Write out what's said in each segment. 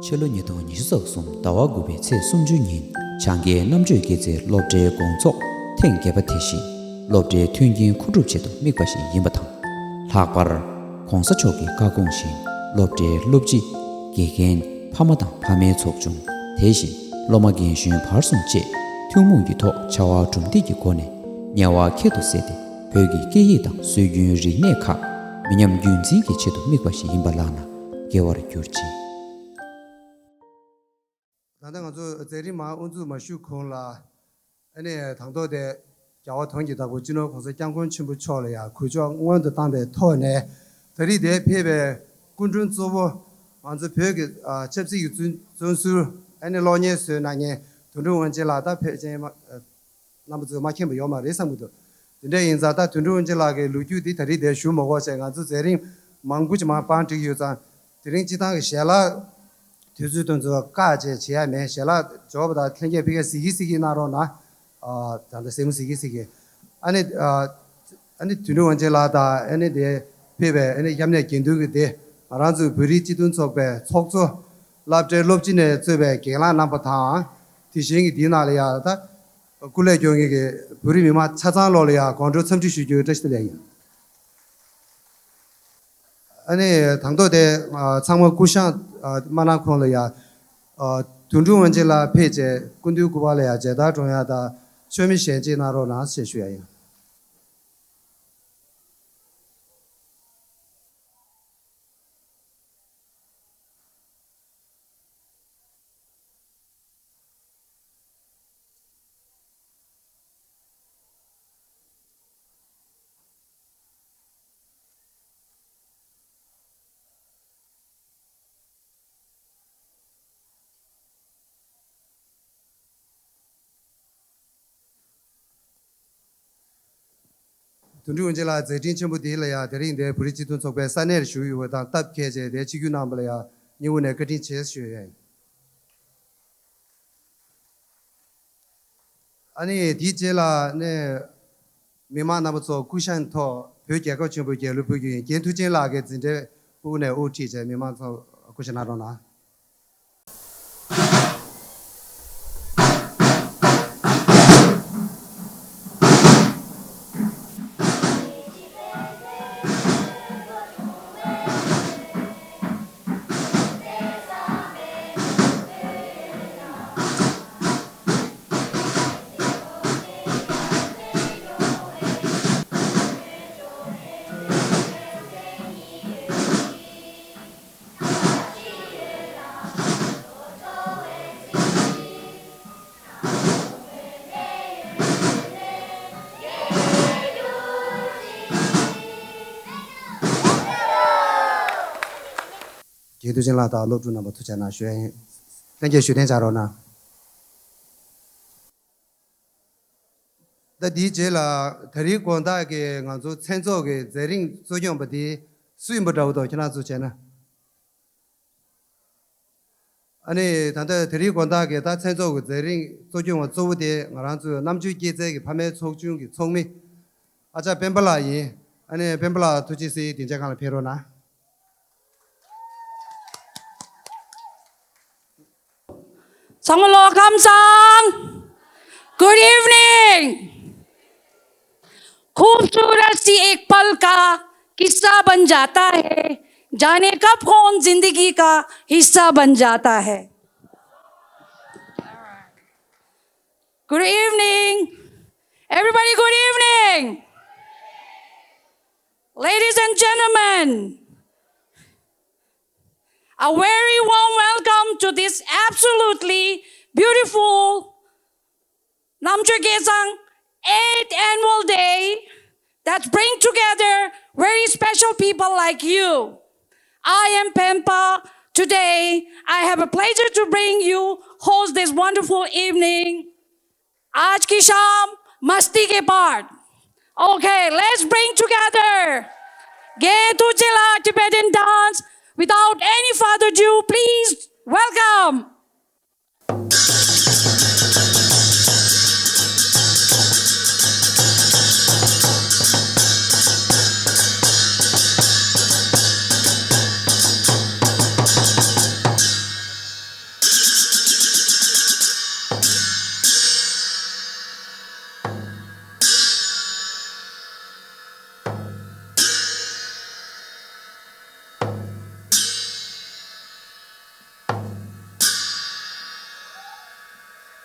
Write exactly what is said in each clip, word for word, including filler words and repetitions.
ཕྱི་ལོ་ཉིས་སྟོང་ཉི་ཤུ་རྩ་གསུམ་ཟླ་བ་དགུ་པའི་ཚེས་སུམ་ཅུ་ཉིན་བྱང་རྒྱལ་རྣམ་དཔྱོད་དགེ་རྩེའི་སློབ་གྲྭའི་དགོང་ཚོགས་ཐེངས་བརྒྱད་པ་དེ་བཞིན་སློབ་གྲྭའི་མཐུན་རྐྱེན་མཁོ་སྒྲུབ་ཆེད་དུ་དམིགས་པ་ཞིག་ཡིན་པ་དང་། ལྷག་པར་༧གོང་ས་མཆོག་གི་བཀའ་དགོངས་བཞིན་སློབ་གྲྭའི་སློབ་སྤྱི། དགེ་རྒན། ཕ་མ་དང་ཕ་མའི་ཚོགས་ཆུང་། དེ་བཞིན་སློབ་མ་རྒན་གཞོན་བར་གསུམ་བཅས་ཐུན་མོང་གི་ཐོག་བྱ་བ་གྲུབ་འདེགས་ཀྱི་སྒོ་ནས་དམྱལ་བ་ཁྱད་དུ་བསད་དེ་བོད་ཀྱི་སྐད་ཡིག་དང་སྲོལ་རྒྱུན་རིག་གནས་ཁག་མི་ཉམས་རྒྱུན་འཛིན་གྱི་ཆེད་དུ་དམིགས་པ་ཞིག་ཡིན་པ་ལགས་ན་དགེ་བར་གྱུར་ཅིག་ད་ལྟ་ང་ཚོ་མཛད་རིམ་མར་དབུ་འཛུགས་མ་ཞུས་གོང་ལ། ཨ་ནི་དང་ཐོག་དེ་རྒྱལ་བ་དོན་གྱི་བདག་པོ་སྤྱི་ནོར་༧གོང་ས་༧སྐྱབས་མགོན་ཆེན་པོ་མཆོག་ལ་ཡང་གུས་ཕྱག་སྔོན་དུ་བཏང་པའི་ཐོག་ནས། ད་རེས་དེར་ཕེབས་པའི་སྐུ་མགྲོན་གཙོ་བོ་ང་ཚོ་བོད་ཀྱི་ཨ་ཆབ་སྲིད་ཀྱི་བཙོན་བཙོན་ཟུར། ཨ་ནི་གློག་བརྙན་བཟོས་གནང་མཁན་དོན་གྲུབ་དབང་ཆེན་ལགས་དང་ཕལ་ཆེར་མ་རྣམ་པ་ཚོས་མ་མཁྱེན་པ་ཡོད་མ་རེད་བསམ་གྱི་འདུག་དེ་འདྲ་ཡིན་ཙང་ད་དོན་གྲུབ་དབང་ཆེན་ལགས་ཀྱི་ལོ་རྒྱུས་འདི་ད་རེས་དེར་ཞུ་མ་དགོས་བྱས། ང་ཚོ་མཛད་རིམ་མང་པོ་ཅིག་མར་བང་བསྒྲིགས་ཡོད་ཙང་། དེ་རིང་སྤྱི་བཏང་གི་ཞལ་ལག་དུས་ཚོད་དེ་ཚོ་བཀག་བྱས་བྱེད་ཡ་མེད། ཞལ་ལག་འབྱོར་བ་དང་ལྷན་རྒྱས་ཕ་གིར་གཟིགས་ཀྱི་གཟིགས་ཀྱི་གནང་རོགས་གནང་། ཨ་ད་ལྟ་སེར་མོ་གཟིགས་ཀྱི་གཟིགས་ཀྱི། ཨ་ནི་ཨ་ཨ་ནི་དོན་གྲུབ་དབང་ཆེན་ལགས་དང་། ཨ་ནི་དེར་ཕེབས་པའི་ཨ་ནི་མཉམ་གནས་དགེ་འདུན་གྱི་སྡེ། ང་རང་ཚོའི་བོད་རིགས་སྤྱི་མཐུན་ཚོགས་པའི་ཚོགས་གཙོ། སློབ་གྲྭའི་སློབ་སྤྱི་ནས་གཙོས་པའི་རྒན་ལགས་རྣམ་པ་དང་། དེ་བཞིན་གྱི་འདིའི་ནང་ལ་ཡང་ད་སྐུ་ལས་སྐྱོན་མཁན་གྱི་བོད་རིགས་མི་མང་ཆ་ཚང་ལོག་ལ་ཡང་དགོང་དྲོ་འཚམས་འདྲི་ཞུ་རྒྱུའི་བཀྲ་ཤིས་བདེ་ལེགས་ཡིན། ཨ་ནི་དང་ཐོག་དེ་ཨ་ཚང་མ་སྐུ་བཞེངས་ཨ་མ་གནང་གོང་ལ་ཡང་ཨ་དོན་གྲུབ་དབང་ཆེན་ལགས་ཕེབས་བྱས་སྐུ་མདུན་སྐུ་པར་ལ་ཡང་མཇལ་དར་སྒྲོན་ཡ་དང་མཆོད་མེ་བཞེས་བརྗེས་གནང་རོགས་གནང་ཞེས་ཞུ་ཡ་ཡིན། དོན་གྲུབ་དབང་ཆེན་ལགས་མཛད་འཕྲིན་ཆེན་པོ་འདི་ལ་ཡང་དེ་རིང་འདིར་བོད་རིགས་སྤྱི་མཐུན་ཚོགས་པའི་ས་གནས་ལ་བཞུགས་ཡོད་པ་དང་སྟབས་འཁེལ་བྱས་འདིར་ཆིབས་བསྒྱུར་གནང་བ་ལ་ཡང་སྙིང་དབུས་ནས་བཀའ་དྲིན་ཆེ་ཞུ་ཡ་ཡིན། ཨ་ནི་དེའི་རྗེས་ལ་ནས་མི་མང་རྣམ་པ་ཚོ་སྐུ་བཞེངས་ཐོག་བོད་རྒྱལ་ཁབ་ཆེན་པོའི་རྒྱལ་གླུ་འབུལ་རྒྱུ་ཡིན། རྒན་མཐུ་ཆེན་ལགས་ཀྱིས་འཛིན་གྲྭའི་ཕྲུ་གུ་ནས་དབུ་ཁྲིད་བྱས་མི་མང་ཚོ་སྐུ་བཞེངས་གནང་རོགས་གནང་། རྒན་མཐུ་ཆེན་ལགས་དང་སློབ་ཕྲུག་རྣམ་པ་ཐུགས་རྗེ་གནང་ཞུ་ཡ་ཡིན། ལྷན་རྒྱས་བཞུགས་གདན་འཇགས་རོགས་གནང་། ད་འདིའི་རྗེས་ལ་ད་རེས་དགོང་དག་གི་ང་ཚོ་མཚན་ཚོགས་ཀྱི་མཛད་རིམ་གཙོ་སྐྱོང་པ་འདི་སུ་ཡིན་པ་འདྲ་བོ་འདུག་ཁྱེད་རང་ཚོ་བྱས་ན། ཨ་ནི་ད་ལྟ་དེ་རིང་དགོང་དག་གི་ད་མཚན་ཚོགས་ཀྱི་མཛད་རིམ་གཙོ་སྐྱོང་བ་གཙོ་བོ་དེ་ང་རང་ཚོའི་རྣམ་དཔྱོད་སྐྱེད་ཚལ་གྱི་ཕ་མའི་ཚོགས་ཆུང་གི་ཚོགས་མི་ཨ་ཅག་སྤེན་པ་ལགས་ཡིན། ཨ་ནི་སྤེན་པ་ལགས་ཐུགས་རྗེ་གཟིགས་སྡིངས་ཆ་སྒང་ལ་ཕེབས་རོགས་གནང་། ཚང་མ་ལོ་ཁམས་བཟང་། Good evening. खूबसूरत सी एक पल का किस्सा बन जाता है, जाने कब कौन जिंदगी का हिस्सा बन जाता है। Good evening. Everybody, good evening. Ladies and gentlemen, a very warm welcome to this absolutely beautiful Namcho Gyetsang eighth annual day that bring together very special people like you. I am Pempa. Today, I have a pleasure to bring you host this wonderful evening. आज की शाम मस्ती के part. Okay, let's bring together Gay Tuchela Tibetan dance. Without any further ado, please welcome.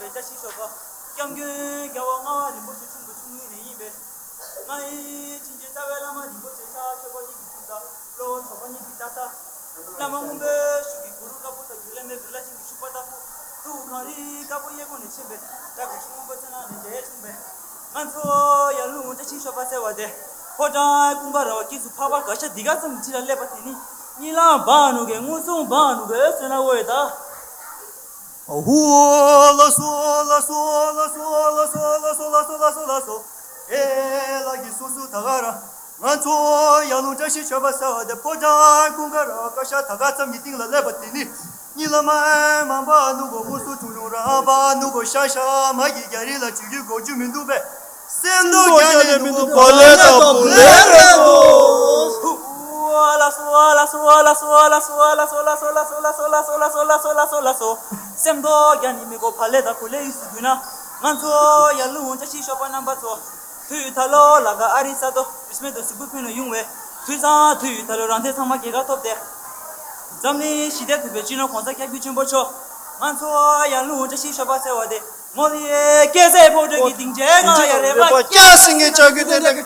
པའི་བཀྲ་ཤིས་ཤོག་ཁ། སྐྱབས་མགོན་རྒྱལ་བ་ལྔ་པ་རིན་པོ་ཆེ་འཁྲུངས་པའི་ཆུ་ངོས་ནས་ཡིན་པས། ང་ཡི་དྲིན་ཅན་རྩ་བའི་བླ་མ་རིན་པོ་ཆེ་ཤར་ཕྱོགས་པ་གཉིས་ཀྱི་ཐུགས་ལ་བློ་གྲོགས་པ་གཉིས་ཀྱི་ལྟ་ས། བླ་མ་མངོན་པའི་ཤུགས་ཀྱིས་གུ་རུ་དཀར་པོ་དང་རྒྱུད་ལས་མེད་པའི་བླ་ཆེན་གྱི་ཤུགས་པ་ལྟ་བུ། ཐུགས་གངས་རི་དཀར་པོ་གཡས་སྐོར་ནས་ཕྱིན་པའི་བདག་གི་ཆུང་མ་པོ་ཚེ་ནང་ནས་འདས་བྱུང་བས། ང་ཚོ་ཡར་ཀླུང་བཀྲ་ཤིས་ཤོག་ཁ་ཟེར་བ་དེ། ཕོ་བྲང་ཀུན་དགའ་ར་བ་སྐྱེས་སུ་འཕགས་པ་ག་ཤ་འདི་ག་ཙམ་གྱི་ཕྱི་ལ་སླེབས་པ་དེ་ནི། གཉིད་ལམ་བང་ནུ་གེ་མངོན་སུམ་བང་ནུ་གེ་ཟེར་ན་འོ་ཡོད་ད། ཧུ་ལ་སོ་ལ་སོ། ཨེ་ལ་གི་སུ་སུ་ད་ག་ར། ང་ཚོ་ཡར་ཀླུང་བཀྲ་ཤིས་ཤོག་ཁ་ཟེར་བ་དེ་ཕོ་བྲང་ཀུན་དགའ་ར་བ་ག་ཤ་ད་ག་ཙམ་གྱི་སྟེང་ལ་སླེབས་པ་དེ་ནི། གཉིད་ལམ་མང་པོ་ནུ་གོ་མངོན་སུམ་ཆུང་ཆུང་ར་བང་ནུ་གོ་ཤ་ཤ་མ་གི་རྒྱ་རི་ལ་བྱུག་རྒྱུ་གོ་རྒྱུ་མི་འདུག་པས། སེམས་རྟོགས་རྒྱ་ནི་མི་དགོས་བ་ལས་དང་བུ་ལས་རེད་དོ། ལ་སོ་ལ་སོ། སེམས་རྟོགས་རྒྱ་ནི་མི་དགོས་བ་ལས་དང་བུ་ལས་ཡིན་ཟེར་དུས་ན། ང་ཚོ་ཡར་ཀླུང་བཀྲ་ཤིས་ཤོག་ཁ་རྣམ་པ་ཚོ། དུས་ད་ལོ་ལ་ག་ཨ་རི་ས་རྡོ་རིས་མེད་དུ་གཟུགས་པོ་ཕུན་ལ་ཡོང་བའི་དུས་བཟང་དུས་ད་ལོ་རང་བཙན་ཚང་མ་རྒྱལ་ཁ་ཐོབ་སྟེ། འཛམ་གླིང་ཞི་བདེ་ཐུབ་པའི་སྤྱི་ནོར་གོང་ས་སྐྱབས་མགོན་ཆེན་པོ་མཆོག་ང་ཚོ་ཡར་ཀླུང་བཀྲ་ཤིས་ཤོག་ཁ་ཟེར་བ་དེ། ངོ་ལི་སྐྱེས་ཚེ་ཕོ་བྲང་གི་སྡིངས་ཆའི་ངང་ཡ་རེ་བ་སྐྱ་སེང་གེ་ལྕགས་ཀྱུ་སྟེ་ལ་གི།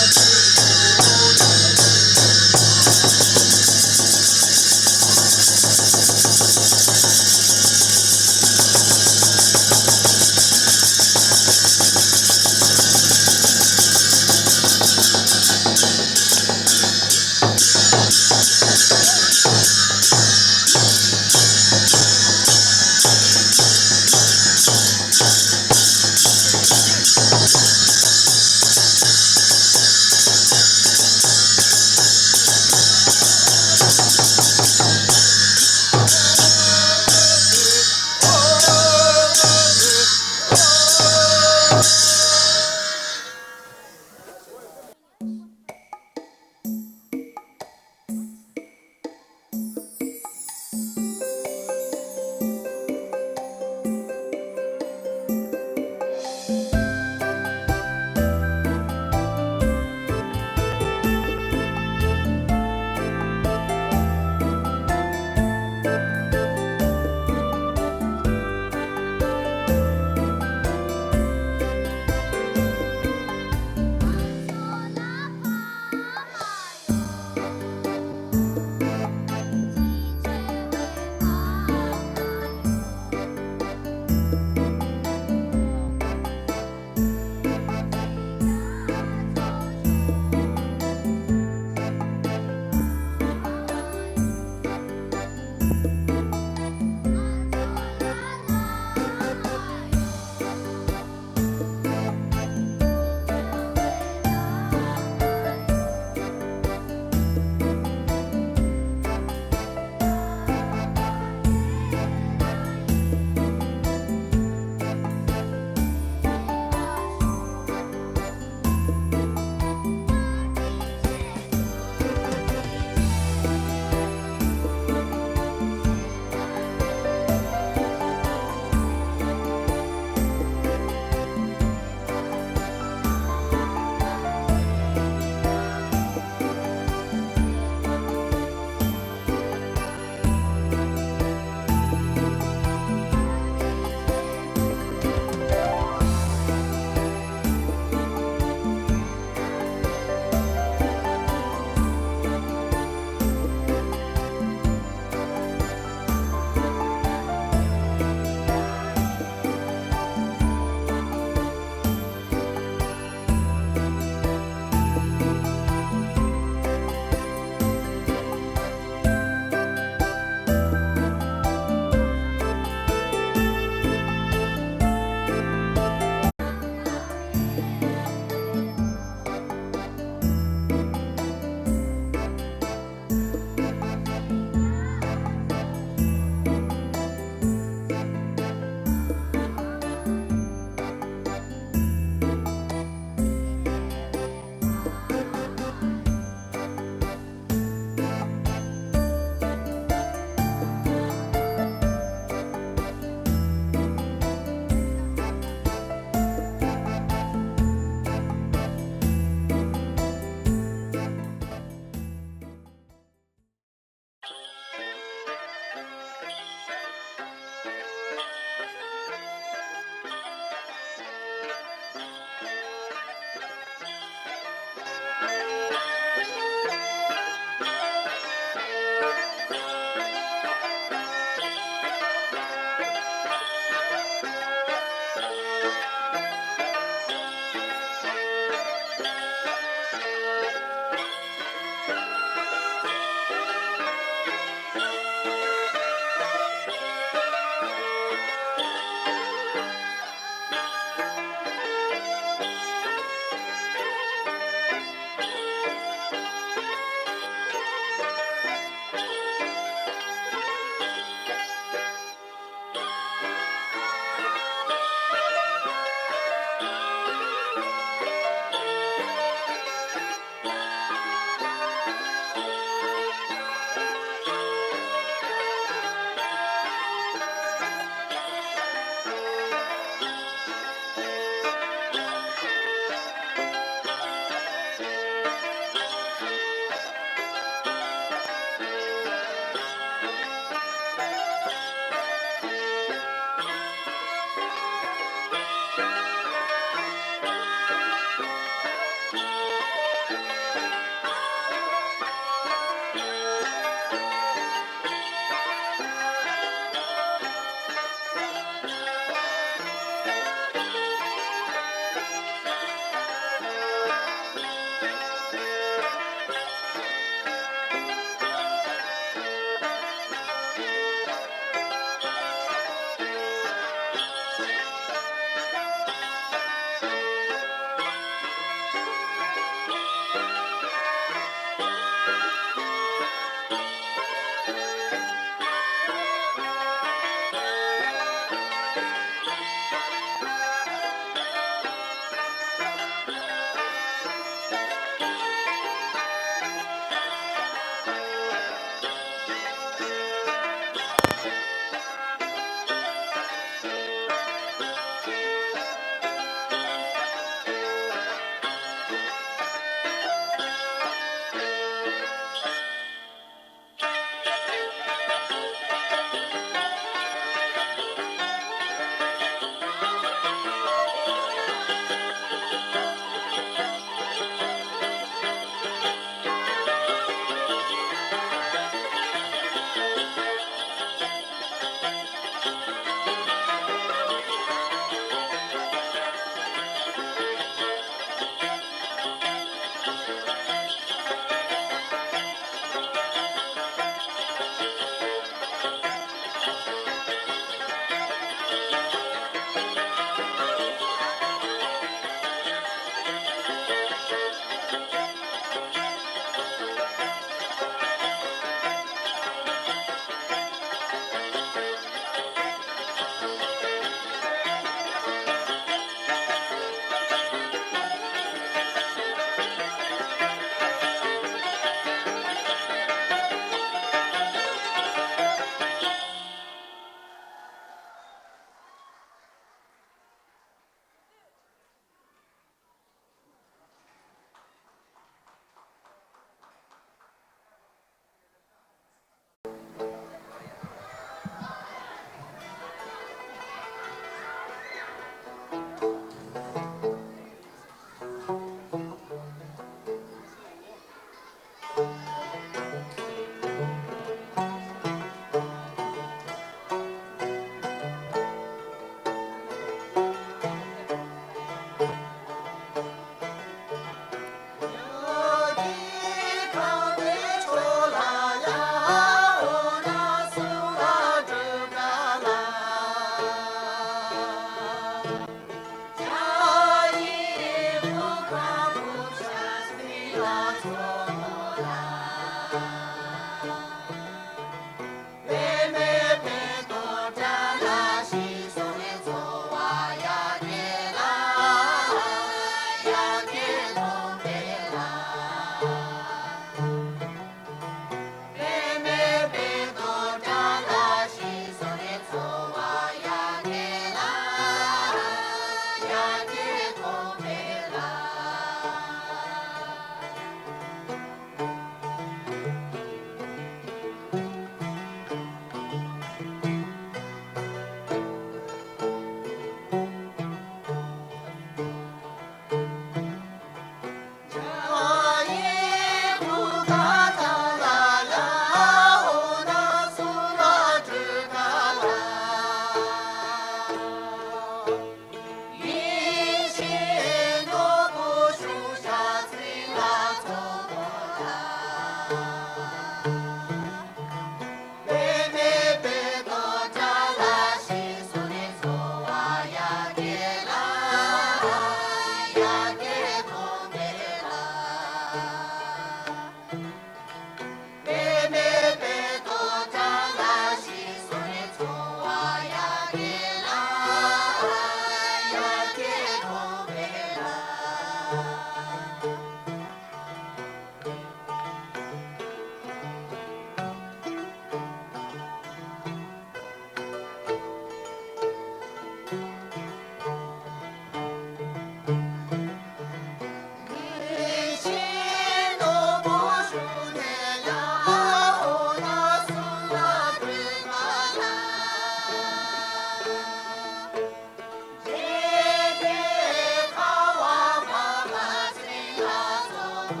ཚང་མ་ལ་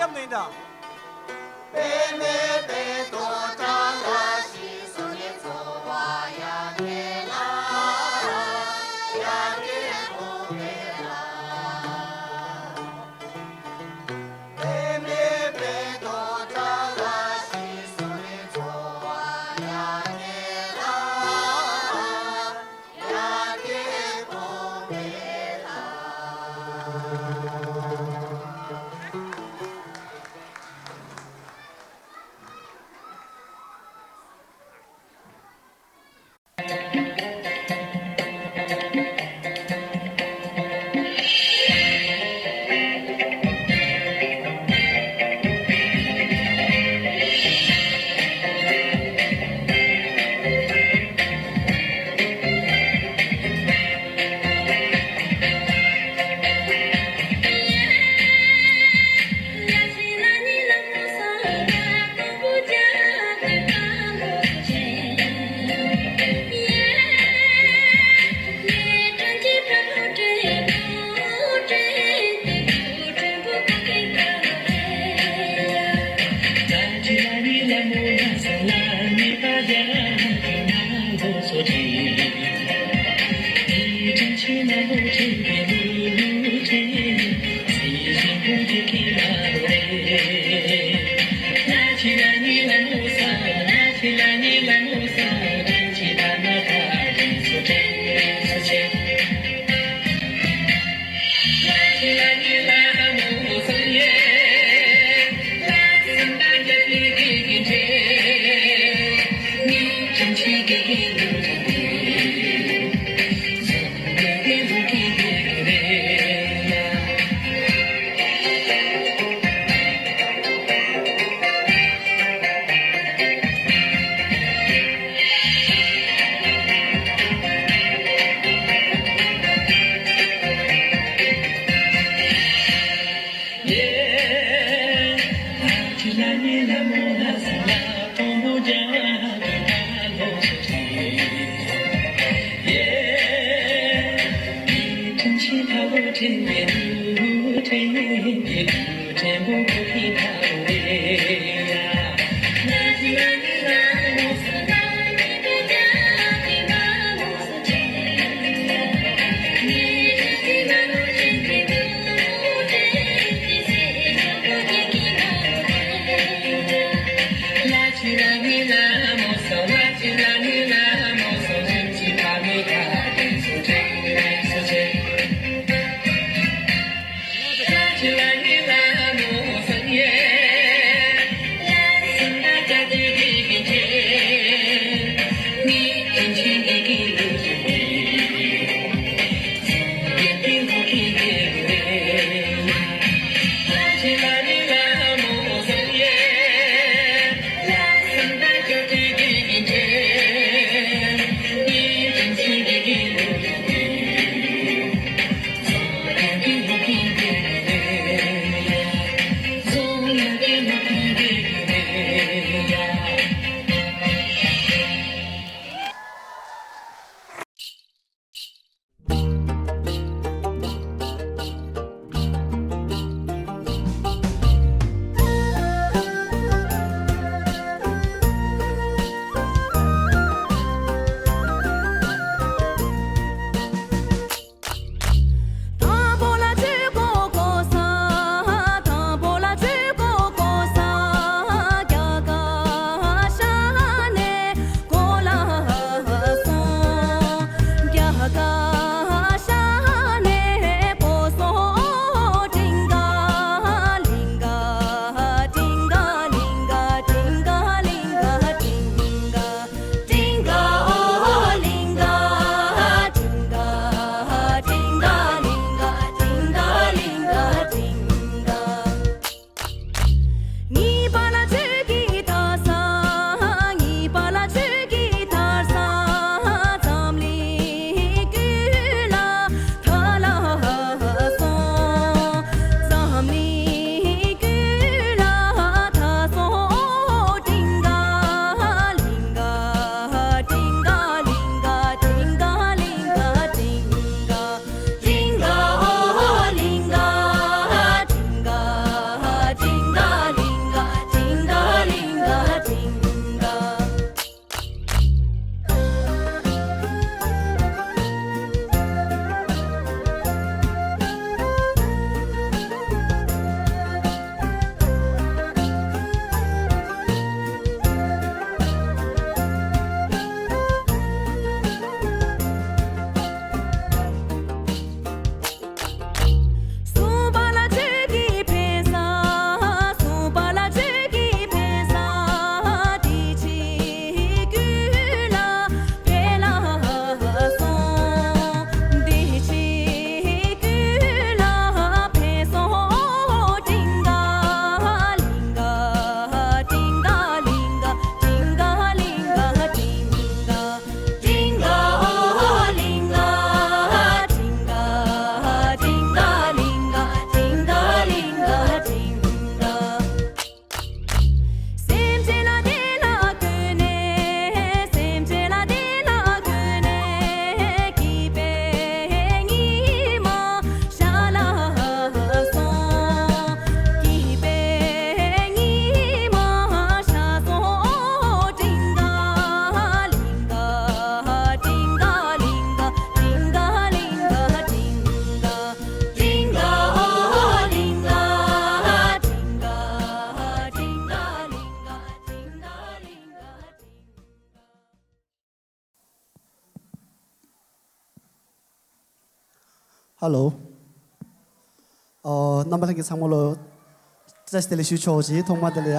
ཡབ་ནས་ཡིན་ད། ཧ་ལོ། ཨོ། རྣམ་པ་ལྷན་རྒྱས་ཚང་མ་ལོ། བཀྲ་ཤིས་བདེ་ལེགས་ཞུ་ཆོག་ཅིག་ཐོག་མ་དེ་ལ་ཡ།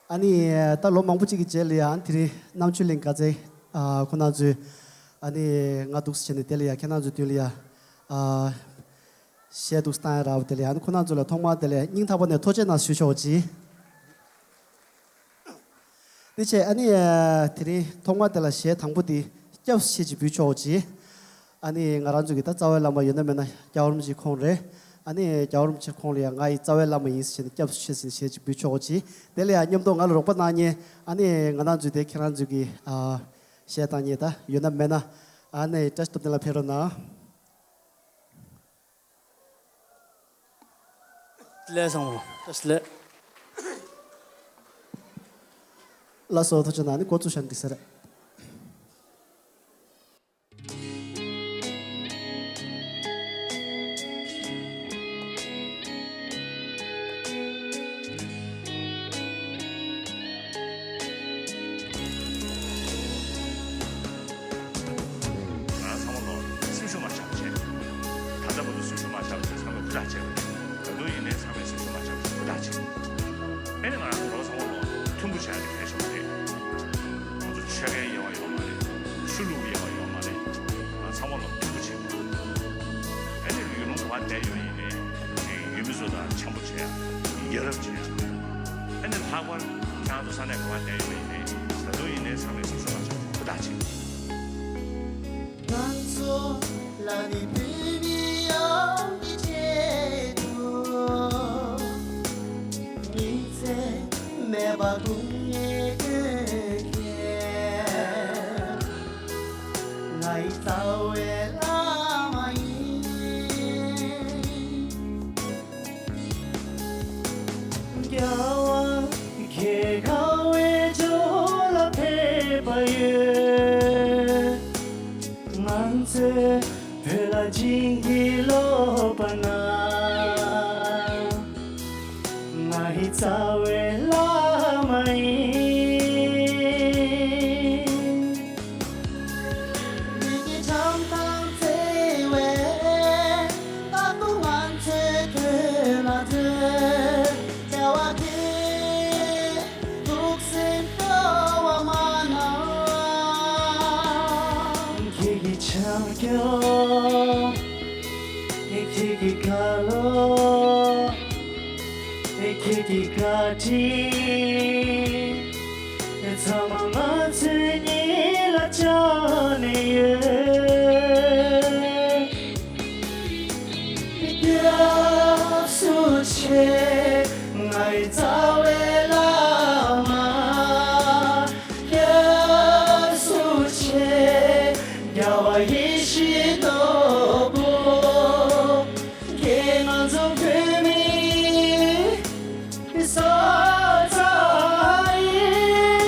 ཨ་ནི། ད་ལོ་མང་པོ་ཅིག་གི་རྗེས་ལ་ཡ་དེ་རིང་རྣམ་དཔྱོད་གླིང་དགའ་ཚལ། ཨ། ཁོ་ན་ཚོས། ཨ་ནི། ང་འདུག་སེ་བྱས་ནས་དེ་ལ་ཡ་ཁྱེད་རང་ཚོའི་མདུན་ལ་ཡ། ཨ། གཞས་འདུག་སེ་བཏང་ཡ་རག་པ་དེ་ལ་ཡ། ཨ་ནི་ཁོ་ན་ཚོ་ལ་ཐོག་མ་དེ་ལ་ཡ་སྙིང་ཐག་པ་ནས་ཐུགས་རྗེ་གནང་ཞུ་ཆོག་ཅིག་དེ་བྱས་ཨ་ནི། དེ་རིང་ཐོག་མ་དེ་ལ་གཞས་དང་པོ་དེ་སྐྱབས་སུ་མཆི་ཅིག་འབུལ་ཆོག་ཅིག་ཨ་ནི་ང་རང་ཚོ་གི་ད་རྩ་བའི་བླ་མ་ཡོད་ན་མེད་ན་རྒྱལ་བ་རིན་པོ་ཆེ་ཁོང་རེད། ཨ་ནི་རྒྱལ་བ་རིན་པོ་ཆེ་ཁོང་ལ་ཡང་ང་ཡི་རྩ་བའི་བླ་མ་ཡིན་ཟེར་བྱས་ནས་སྐྱབས་སུ་མཆི་ཟེར་གཞས་ཅིག་འབུལ་ཆོག་ཅིག་དེ་ལ་ཡང་མཉམ་དུ་ང་ལ་རོགས་པ་གནང་མཁན་ཨ་ནི་ང་རང་ཚོའི་དེ་ཁྱེད་རང་ཚོ་གི་ཨ་གཞས་བཏང་མཁན་ད་ཡོད་ན་མེད་ན་ཨ་ནི་བཀྲ་ཤིས་སྟོབས་ལྡན་ལགས་ཕེབས་རོགས་གནང་། ལགས་སོ། ཐུགས་རྗེ་གནང་། ཨ་ནི་འགོ་བཙུགས་བཞག་ན་འགྲིག་ས་རེད། ང་རང་ཚང་མ་ལོ་སེམས་ཤུགས་མ་ཆག་བྱས། ད་ལྟ་བར་དུ་སེམས་ཤུགས་མ་ཆག་བྱས་ཚང་མ་ཧུར་ཐག་བྱས་པ་རེད། ད་དུང་ཡིན་ནའི་ཚང་མས་སེམས་ཤུགས་མ་ཆག་བྱས་ཧུར་ཐག་བྱས། ཨེ་ནི་ང་རང་ཚོ་ལོ་ཚང་མ་ལོ་མཐུན་པོ་བྱས་ནས་ཕེབས་ཤོག་རེད། ང་ཚོ་ཆོལ་ཁའི་དབྱེ་བ་ཡོད་མ་རེད། ཆོས་ལུགས་དབྱེ་བ་ཡོད་མ་རེད། ང་ཚང་མ་ལོ་མཐུན་པོ་བྱས། ཨེ་ནི་ཡུལ་ལུང་ག་བ་བསྡད་ཡོད་ཡིན་ནའི་ཡུལ་མི་ཚོ་དང་འཆམ་པོ་བྱས་ཡ་ཡ་རབས་བྱས་ཡ། ཨ་ནི་ལྷག་པར་ཁྱེད་རང་ཚོ་ས་གནས་ག་བ་བསྡད་ཡོད་ཡིན་ནའི་ད་དུང་ཡིན་ནའི་ཚང་མས་སེམས་ཤུགས་མ་ཆག་ཧུར་ཐག་བྱེད། ང་ཚོ་ལ་ནི་བོད་མི་ཡོངས་ཀྱི་ཆེད་དུ། མི་ཚེ་མེད་པ་སྒུག་ནས་སྡོད་མཁན་ང་ཡི་རྩ་བའི་བླ་མ་ཡིན། རྒྱལ་བ་ཁྱེད་དགའ་བའི་ཕྱོགས་ལ་ཕེབས་པ་ཡོད། ང་ཚོས་བོད་ལ་བྱིན་གྱིས་རློབས་པ་ན། ང་ཡི་རྩ་བའི་བླ་མ་ཡིན། མི་གི་བྱམས་དང་བརྩེ་བས་རྟག་ཏུ་ང་ཚོའི་དོན་ལ་མཛོད། རྒྱལ་བ་ཁྱེད་ཐུགས་སེམས་སྐྱོ་བ་མ་གནང་། ཁྱེད་ཀྱི་བྱམས་སྐྱོང་། ཁྱེད་ཀྱི་བཀའ་སློབ། ཁྱེད་ཀྱི་བཀའ་དྲིན། ཚང་མ་ང་ཚོའི་སྙིང་ལ་བཅངས་ནས་ཡོད། སྐྱབས་སུ་མཆི། ང་ཡི་རྩ་བའི་བླ་མ། སྐྱབས་སུ་མཆི། རྒྱལ་བ་ཡེ་ཤེས་ནོར་བུ། ཁྱེད་ང་ཚོ་བོད་མིའི་སྲོག་རྩ་ཡིན།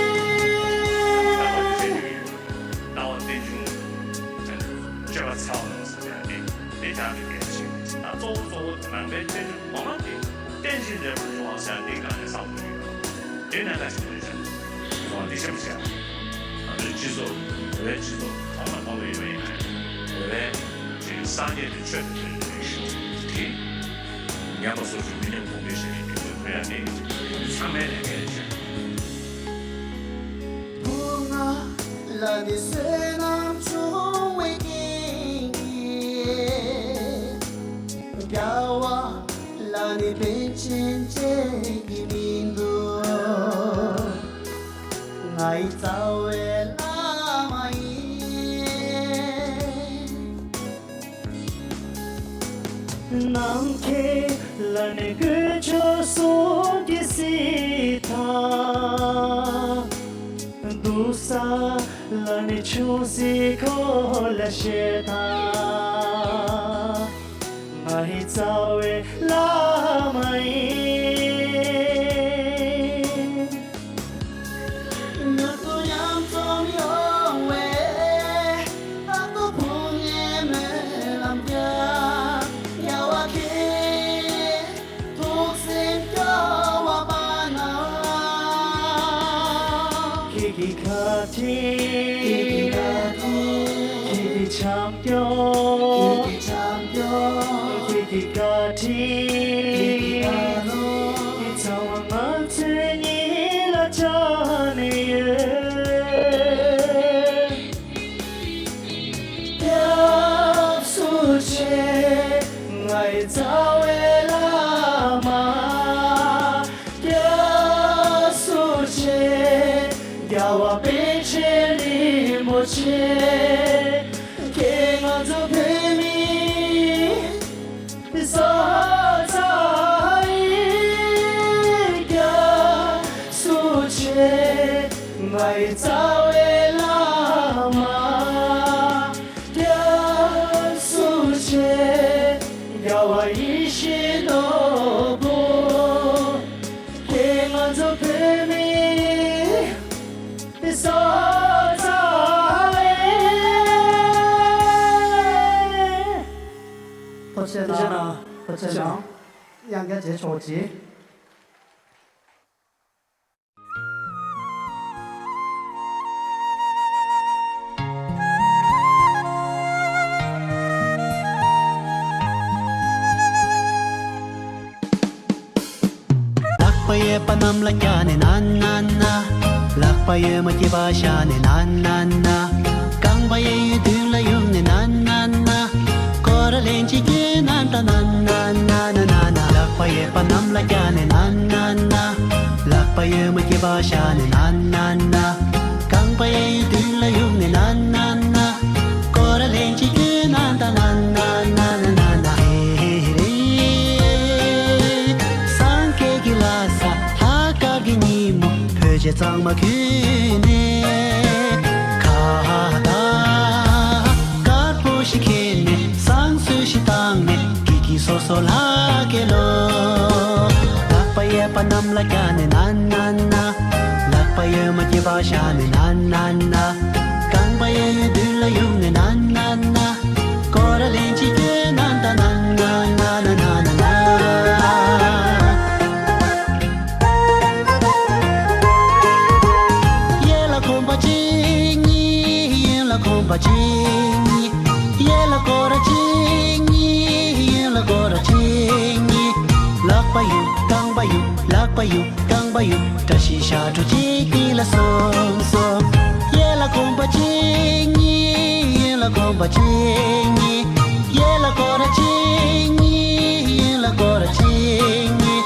ལྟ་བ་རྟེན་འབྱུང་། སྤྱོད་པ་ཚ་བ་ཟེར་ཡ་དེ་དེ་ཀྱང་མི་གལ་ཆེ། ད་གཙོ་བོ་གཙོ་བོ་དེ་ནང་པའི་རྟེན་འབྱུང་གོང་མ་དེ་རྟེན་ཅིང་འབྲེལ་བར་འབྱུང་བ་ཟེར་ཡ་དེ་གང་ནས་བསམ་དགོས་ཡོད། དེ་གནད་འགག་ཆེན་པོ་རེད་ཤག་ཁོང་འདི་ཤེས་མི་ཤེས། ང་ཚོའི་སྤྱི་ཚོགས་བོད་པའི་སྤྱི་ཚོགས་གོང་ལ་གོང་དུ་ཡོད་པ་ཡིན་ན་བོད་པའི་ཅིག་སངས་རྒྱས་ཀྱི་ཆོས་དེ་ཆོས་ཀྱི་རིག་གཞུང་དེ་ཉམས་པ་སོར་ཆུད་མི་ཉམས་གོང་འཕེལ་བྱེད་པའི་རྒྱུ་མཚན་ཐོན་ཡ་དེ་ཚང་མའི་ལས་འགན་རེད་ཤག་བུ་ང་ལ་ནི་བསོད་ནམས་ཆུང་བའི་རྐྱེན་གྱིས། རྒྱལ་བ་ལ་ནི་པཎ་ཆེན་བཅས་ཀྱི་མིང་འདུག་ང་ཡི་རྩ་བའི་བླ་མ་ཡིན། ནམ་མཁའི་ལ་ནི་དཀོན་མཆོག་གསུམ་གྱི་སྲིད་དང་། འདུག་ས་ལ་ནི་ཆུང་སྲིད་འཁོར་ལོ་ཞེས་དང་། ང་ཡི་རྩ་བའི་བླ་མ་ཡིན། མྱུར་དུ་མཉམ་འཛོམས་ཡོང་བའི་རྟག་ཏུ་ཕུགས་ནས་སྨོན་ལམ་རྒྱག་རྒྱལ་བ་ཁྱེད་ཐུགས་སེམས་སྐྱོ་བ་མ་གནང་། ཁྱེད་ཀྱི་བཀའ་དྲིན། ཁྱེད་ཀྱི་བཀའ་དྲིན། ཁྱེད་ཀྱི་བྱམས་སྐྱོང་། ཚང་མ་ང་ཚོའི་སྙིང་ལ་བཅངས་ནས་ཡོད། སྐྱབས་སུ་མཆི། ངའི་རྩ་བའི་བླ་མ། སྐྱབས་སུ་མཆི། རྒྱལ་བ་པཎ་ཆེན་རིན་པོ་ཆེ། ཁྱེད་ང་ཚོ་བོད་མི་བཟའ་ཚང་ཡིན། སྐྱབས་སུ་མཆི། ངའི་རྩ་བའི་བླ་མ། སྐྱབས་སུ་མཆི། རྒྱལ་བ་ཡིད་བཞིན་ནོར་བུ། ཁྱེད་ང་ཚོ་བོད་མི་བཟའ་ཚང་ཡིན། ཐུགས་རྗེ་གནང་། ཐུགས་རྗེ་གནང་། དབྱངས་རྒྱ་ཇེ་ཆོག་ཅིག། ལག་པ་གཡས་པ་གནམ་ལ་བཀྱག་ནས་ན་ན་ན། ལག་པ་གཡོན་མ་སྐེད་པ་བཞག་ནས་ན་ན་ན། རྐང་པ་གཡས་གཡོན་མདུན་ལ་གཡུག་ནས་ན་ན་ན། སྐོར་ར་ལེན་གཅིག་བསྐྱོད་ན་ད་ན་ན་ན་ན་ན་ན། ལག་པ་གཡས་པ་གནམ་ལ་བཀྱག་ནས་ན་ན་ན། ལག་པ་གཡོན་མ་སྐེད་པ་བཞག་ནས་ན་ན་ན། རྐང་པ་གཡས་གཡོན་མདུན་ལ་གཡུག་ནས་ན་ན་ན། སྐོར་ར་ལེན་གཅིག་བསྐྱོད་ན་ད་ན་ན་ན་ན་ན་ན། ཧེ་ཧེ་རེ། སངས་རྒྱས་ཀྱི་ལྷ་ས་ལྷག་དཀར་གྱི་ཉིན་མོ་བོད་ཆས་གཙང་མ་གྱོན་ནས། ཁ་བཏགས་དཀར་པོ་ཞིག་འཁྱེར་ནས། བསང་གསོལ་ཞིག་བཏང་ནས། སྐྱིད་སྐྱིད་སོ་སོ་ལྷག་གེ་ལོ། ལག་པ་གཡས་པ་གནམ་ལ་བཀྱག་ནས་ན་ན་ན། ལག་པ་གཡོན་མ་སྐེད་པ་བཞག་ནས་ན་ན་ན། རྐང་པ་གཡས་གཡོན་མདུན་ལ་གཡུག་ནས་ན་ན་ན། སྐོར་ར་ལེན་གཅིག་བསྐྱོད་ན་ད་ན་ན་ན་ན་ན་ན། གཡས་ལ་གོམ་པ་གཅིག་གཉིས། གཡོན་ལ་གོམ་པ་གཅིག་གཉིས། གཡས་ལ་སྐོར་ར་གཅིག་གཉིས། གཡོན་ལ་སྐོར་ར་གཅིག་གཉིས། ལག་པ་གཡུག་རྐང་པ་གཡུག་ལག་པ་གཡུག་རྐང་པ་གཡུག་བཀྲ་ཤིས་ཞབས་བྲོ་གཅིག་གཉིས་ལ་གསུམ་གསུམ། གཡས་ལ་གོམ་པ་གཅིག་གཉིས། གཡོན་ལ་གོམ་པ་གཅིག་གཉིས། གཡས་ལ་སྐོར་ར་གཅིག་གཉིས། གཡོན་ལ་སྐོར་ར་གཅིག་གཉིས།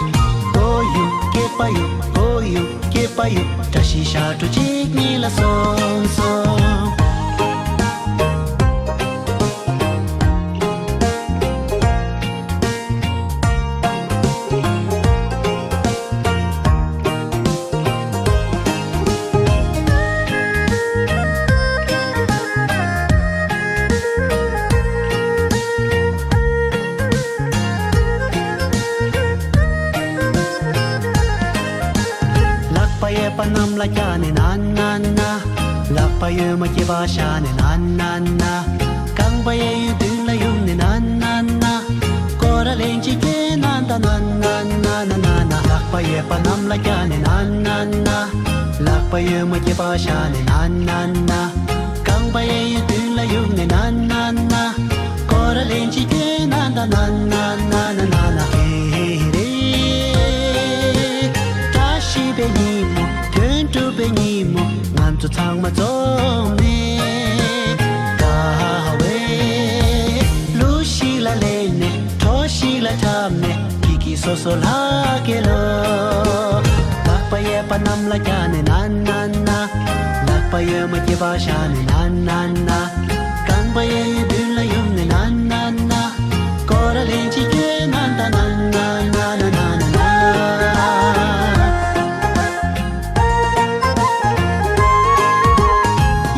སྒོ་གཡུག་སྐེད་པ་གཡུག་སྒོ་གཡུག་སྐེད་པ་གཡུག་བཀྲ་ཤིས་ཞབས་བྲོ་གཅིག་གཉིས་ལ་གསུམ་གསུམ། ལག་པ་གཡས་པ་གནམ་ལ་བཀྱག་ནས་ན་ན་ན། ལག་པ་གཡོན་མ་སྐེད་པ་བཞག་ནས་ན་ན་ན། རྐང་པ་གཡས་གཡོན་མདུན་ལ་གཡུག་ནས་ན་ན་ན། སྐོར་ར་ལེན་གཅིག་བསྐྱོད་ན་ད་ན་ན་ན་ན་ན་ན། ལག་པ་གཡས་པ་གནམ་ལ་བཀྱག་ནས་ན་ན་ན། ལག་པ་གཡོན་མ་སྐེད་པ་བཞག་ནས་ན་ན་ན། རྐང་པ་གཡས་གཡོན་མདུན་ལ་གཡུག་ནས་ན་ན་ན། སྐོར་ར་ལེན་གཅིག་བསྐྱོད་ན་ད་ན་ན་ན་ན་ན་ན། ཧེ་ཧེ་རེ། བཀྲ་ཤིས་པའི་ཉིན་མོ་དོན་གྲུབ་པའི་ཉིན་མོ་ང་ཚོ་ཚང་མ་འཛོམས་ནས། དགའ་བའི་གླུ་ཞིག་ལ་ལེན་ནས། བྲོ་ཞིག་ལ་འཁྲབ་ནས། སྐྱིད་སྐྱིད་སོ་སོ་ལྷག་གེ་ལོ། ལག་པ་གཡས་པ་གནམ་ལ་བཀྱག་ནས་ན་ན་ན། ལག་པ་གཡོན་མ་སྐེད་པ་བཞག་ནས་ན་ན་ན། རྐང་པ་གཡས་གཡོན་མདུན་ལ་གཡུག་ནས་ན་ན་ན། སྐོར་ར་ལེན་གཅིག་བསྐྱོད་ན་ད་ན་ན་ན་ན་ན་ན།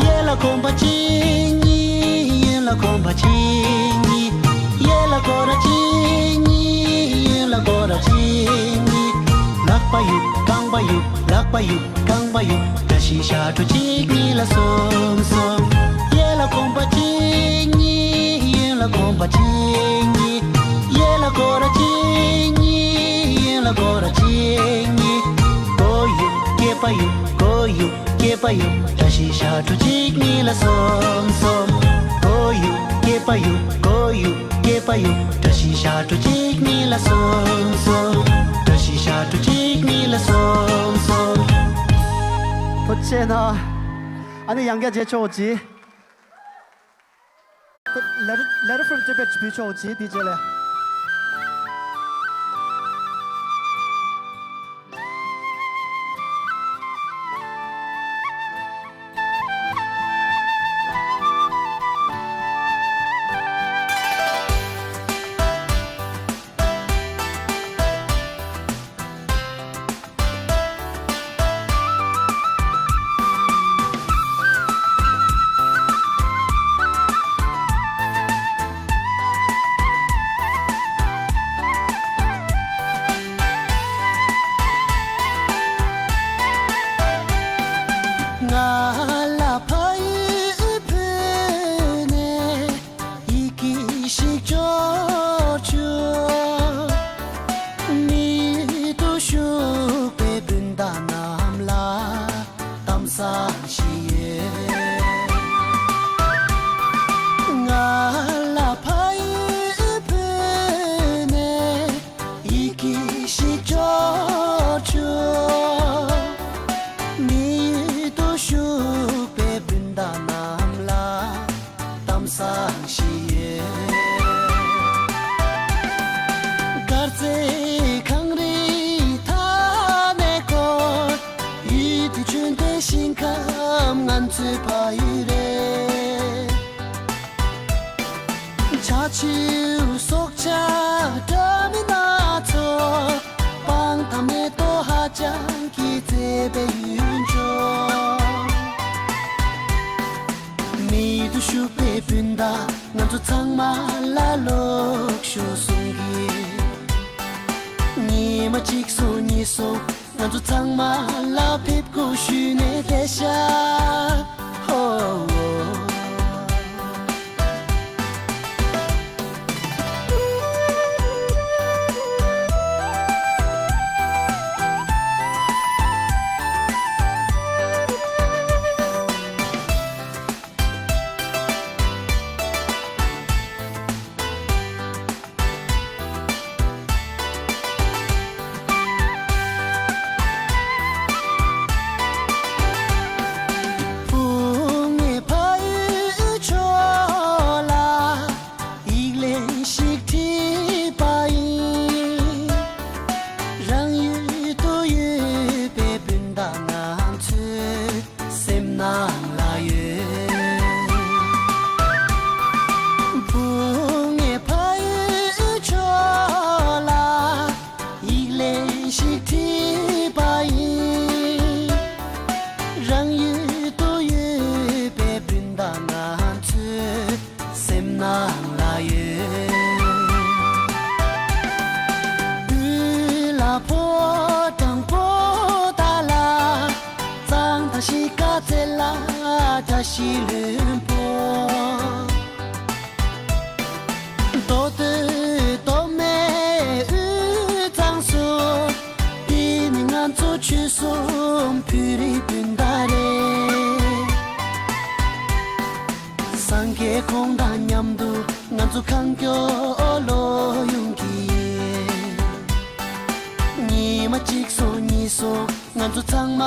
གཡས་ལ་གོམ་པ་གཅིག་གཉིས། གཡོན་ལ་གོམ་པ་གཅིག་གཉིས། གཡས་ལ་སྐོར་ར་གཅིག་གཉིས། གཡོན་ལ་སྐོར་ར་གཅིག་གཉིས། ལག་པ་གཡུག་རྐང་པ་གཡུག་ལག་པ་གཡུག་རྐང་པ་གཡུག་བཀྲ་ཤིས་ཞབས་བྲོ་གཅིག་གཉིས་ལ་གསུམ་གསུམ། གཡས་ལ་གོམ་པ་གཅིག་གཉིས། གཡོན་ལ་གོམ་པ་གཅིག་གཉིས། གཡས་ལ་སྐོར་ར་གཅིག་གཉིས། གཡོན་ལ་སྐོར་ར་གཅིག་གཉིས། སྒོ་གཡུག་སྐེད་པ་གཡུག་སྒོ་གཡུག་སྐེད་པ་གཡུག་བཀྲ་ཤིས་ཞབས་བྲོ་གཅིག་གཉིས་ལ་གསུམ་གསུམ། སྒོ་གཡུག་སྐེད་པ་གཡུག་སྒོ་གཡུག་སྐེད་པ་གཡུག་བཀྲ་ བཀྲ་ཤིས་ཞབས་བྲོ་གཅིག་གཉིས་ལ་སོང་སོང་། བཀྲ་ཤིས་ཞབས་བྲོ་གཅིག་གཉིས་ལ་སོང་སོང་། ཐུགས་རྗེ་གནང་། ཨ་ནི་ཡང་བསྐྱར་མཇལ་ཆོག་ཅིག Letter, letter from Tibet བྱེད་ཆོག་ཅིག་དེ་རྗེས་ལ། ང་ལ་ཕ་ཡུལ་བོད་ནས། ཡི་གེ་ཞིག་འབྱོར་བྱུང་། མི་དུ་བཞུགས་པའི་སྤུན་ཟླ་རྣམས་ལ་གཏམ་བཟང་ཞིག་ཡོད། ང་ལ་ཕ་ཡུལ་བོད་ནས། ཡི་གེ་ཞིག་འབྱོར་བྱུང་། མི་ཡུལ་དུ་བཞུགས་པའི་སྤུན་ཟླ་རྣམས་ལ་གཏམ་བཟང་ཞིག་ཡོད། དཀར་མཛེས་གངས་རིའི་མཐའ་ནས་འཁོར། ཡུལ་དུ་བྱོན་པའི་ཞིང་ཁམས་ང་ཚོའི་ཕ་ཡུལ་རེད། བྱ་བྱིའུ་སྲོག་ཆགས་འདྲ་མིན་སྣ་ཚོགས། སྤང་ཐང་མེ་ཏོག་ཧ་ཅང་གི་མཛེས་པའི་ཡུལ་ལྗོངས། མི་དུ་བཞུགས་པའི་སྤུན་ཟླ་ང་ཚོ་ཚང་མ་ལ་ལོག་ཤོག་གསུང་གི། ཉི་མ་གཅིག་སོང་གཉིས་སོང་། ང་ཚོ་ཚང་མ་ལ་ཕེབས་སྒོ་ཞུས་ནས་བསྡད་ཤག་ཧོ། བུ་ངའི་ཕ་ཡུལ་ཕྱོགས་ལ་ཡིག་ལན་ཞིག་བྲིས་པ་ཡིན། རང་ཡུལ་དུ་ཡོད་པའི་སྤུན་ཟླ་ང་ཚོའི་སེམས་ནང་ལ་ཡོད། བུ་ངའི་ཕ་ཡུལ་ཕྱོགས་ལ་ཡིག་ལན་ཞིག་བྲིས་པ་ཡིན། རང་ཡུལ་དུ་ཡོད་པའི་སྤུན་ཟླ་ང་ཚོའི་སེམས་ནང་ལ་ཡོད། དབུས་ལ་ཕོ་བྲང་པོ་ཏཱ་ལ། གཙང་ཐང་གཞིས་ཀ་རྩེ་ལ་བཀྲ་ཤིས་ལྷུན་པོ། མདོ་སྟོད་མདོ་སྨད་དབུས་གཙང་སོགས། འདི་ནི་ང་ཚོ་ཆོལ་གསུམ་བོད་རིགས་སྤུན་ཟླ་རེད། སངས་རྒྱས་ཁོང་དང་མཉམ་དུ་ང་ཚོ་གང་མགྱོགས་ལོག་ཡོང་གི་ཡིན། ཉི་མ་གཅིག་སོང་གཉིས་སོང་། ང་ཚོ་ཚང་མ་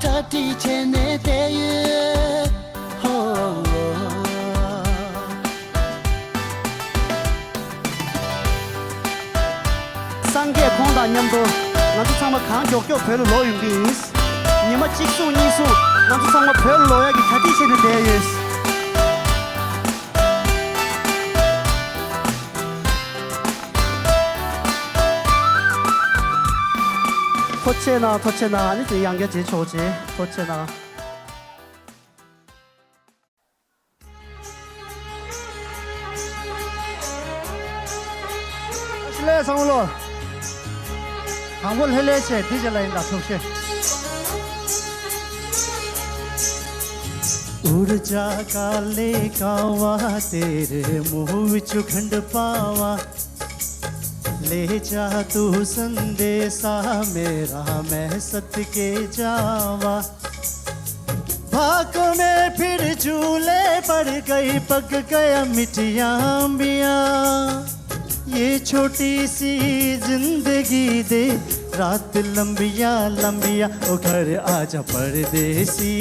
གྲ་སྒྲིག་བྱས་ནས་བསྡད་ཡོད། ཧོ། སངས་རྒྱས་ཁོང་དང་མཉམ་དུ་ང་ཚོ་ཚང་མ་གང་མགྱོགས་མགྱོགས་བོད་ལ་ལོག་ཡོང་གི་ཡིན། ཉི་མ་གཅིག་སོང་གཉིས་སོང་ང་ཚོ་ཚང་མ་བོད་ལ་ལོག་ཡག་གི་གྲ་སྒྲིག་བྱས་ནས་བསྡད་ཡོད། ཐུགས་རྗེ་གནང་། ཐུགས་རྗེ་གནང་། ཨ་ནི་དེ་ཡང་བསྐྱར་མཇལ་ཆོག་ཅིག་ཐུགས་རྗེ་གནང་། ལྷ་ལས་ཚང་མ་ལོ། དང་པོ་ལྷ་ལས་བྱས་དེ་རྗེས་ལ་ཡིན་ད་ཐུགས་རྗེ། ऊर्जा काले कावा तेरे मुंह विच खंड पावा। ले जा तू संदेसा मेरा मैं सत के जावा। भाग में फिर झूले पड़ गई पग गया मिठिया अंबिया। ये छोटी सी जिंदगी दे, रात लंबिया लंबिया, ओ घर आजा परदेसी,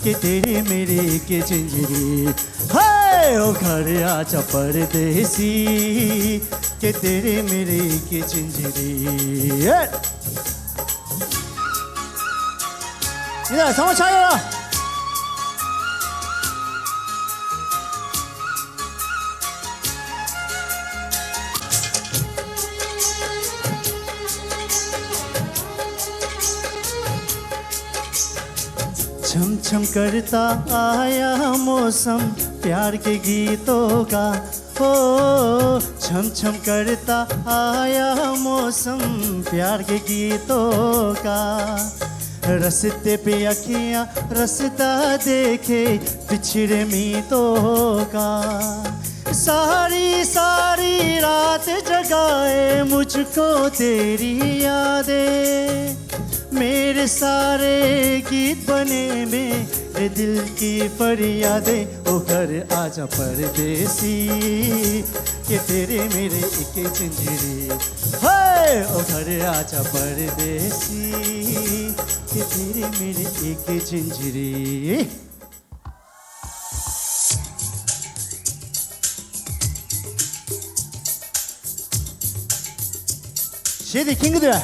कि तेरे मेरे एक जिंजरी। हाय, ओ घर आजा परदेसी, कि तेरे मेरे एक जिंजरी। ये। ཡིན་ན་ཚང་མ་ཆགས་ཡོད་ལ། छम छम करता आया मौसम प्यार के गीतों का। ओ, छम छम करता आया मौसम प्यार के गीतों का। रस्ते पे अखियां रस्ता देखे पिछड़े मीतों का। सारी सारी रात जगाए मुझको तेरी यादें। मेरे सारे गीत बने मेरे दिल की फरियादें। ओ घर आजा परदेसी, कि तेरे मेरे एक जिंजरी। हाय, ओ घर आजा परदेसी, कि तेरे मेरे एक जिंजरी। གཞས་དེ་མཁྱེན་གྱི་འདུག་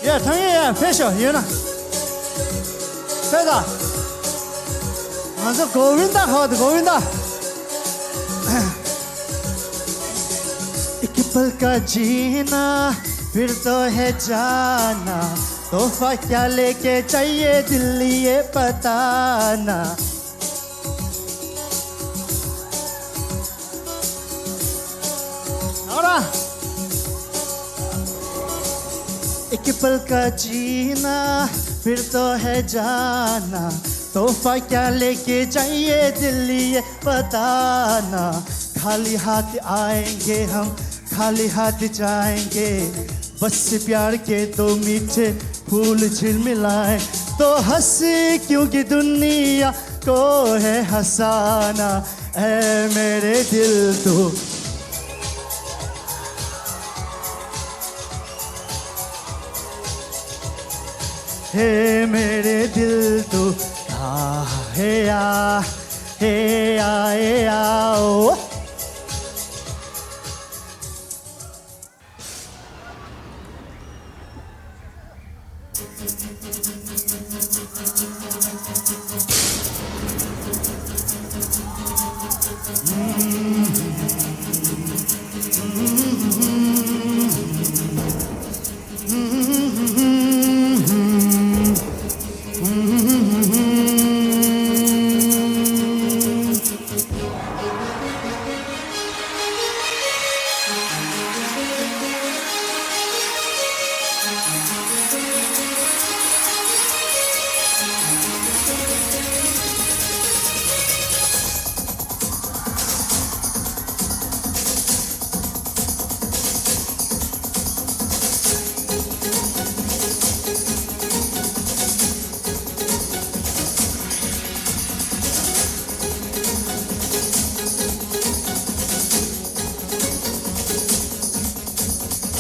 ཡ། ཐང་ཡ་ཡ་ཕེབས་ཤོག་ཡོད་ན། ཕེབས་དང་། ང་ཚོ་གོ་བིན་ད་ཧོ་ད་གོ་བིན་ད། एक पल का जीना फिर तो है जाना, तोहफा क्या लेके चाहिए दिल ये बताना। और एक पल का जीना फिर तो है जाना, तोहफा क्या लेके चाहिए दिल ये बताना। खाली हाथ आएंगे हम, खाली हाथ जाएंगे, बस प्यार के दो मीठे फूल झिलमिलाए। तो हंस, क्योंकि दुनिया को है हंसाना। ऐ मेरे दिल तू, हे मेरे दिल तू, आ, हे आ, हे आ, हे आ, ओ।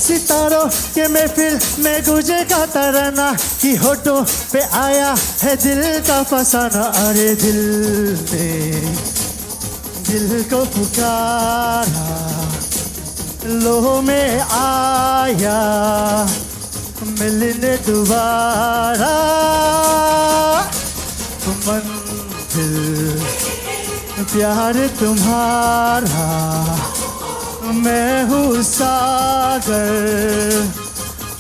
सितारों के महफिल में गूंजेगा तराना, कि होठों पे आया है दिल का फसाना। अरे दिल ने दिल को पुकारा, लो मैं आया मिलने दोबारा। मंजिल प्यार तुम्हारा, मैं हूँ सागर,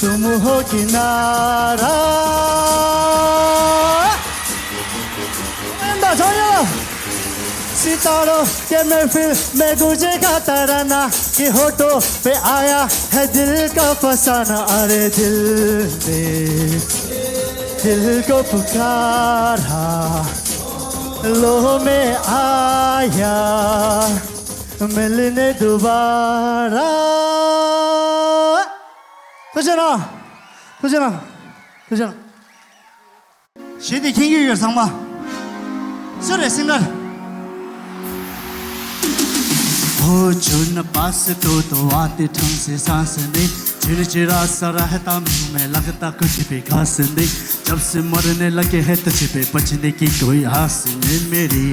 तुम हो किनारा। तारों के महफिल में गूंजेगा तराना, कि होठों पे आया है दिल का फसाना। अरे दिल में, दिल को पुकारा, लो मैं आया मिलने दोबारा। तुझे ना, तुझे ना, तुझे ना। གཞས་དེ་མཁྱེན་གྱི་ཡོད་ཚང་མ། སུ་རེད་སིང་གར། हो चुन पास तो तो आते ठंग से सांस नहीं। चिड़चिड़ा सा रहता मुंह में लगता कुछ भी खास नहीं। जब से मरने लगे हैं तुझ पे बचने की कोई आस नहीं मेरी।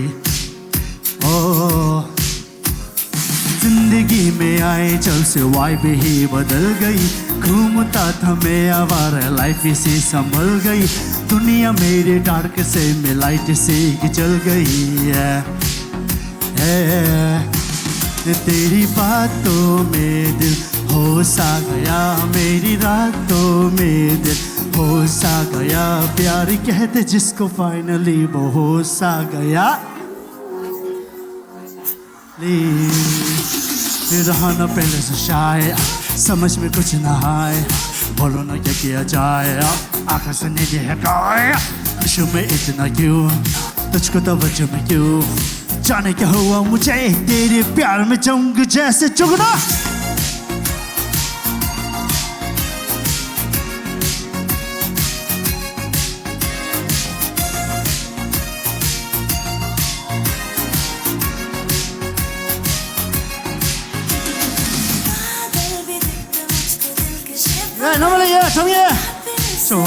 ओ जिंदगी में आए जब से वाइब ही बदल गई। घूमता था मैं आवारा लाइफ इसी संभल गई। दुनिया मेरी डार्क से मैं लाइट से ही जल गई है। है। तेरी बातों में दिल होश आ गया। मेरी रातों में दिल होश आ गया। प्यार कहते जिसको फाइनली वो होश आ गया। ली। रहा ना पहले से शाय, समझ में कुछ ना आए। बोलो ना क्या किया जाए, आंखों से नींद है गाय। खुशी में इतना क्यों, तुझको तवज्जो में क्यों। जाने क्या हुआ मुझे, तेरे प्यार में जंग जैसे जुगनू। ཡ། རྣམ་པ་ལ་ཡ། ཚང་ཡ། སོ།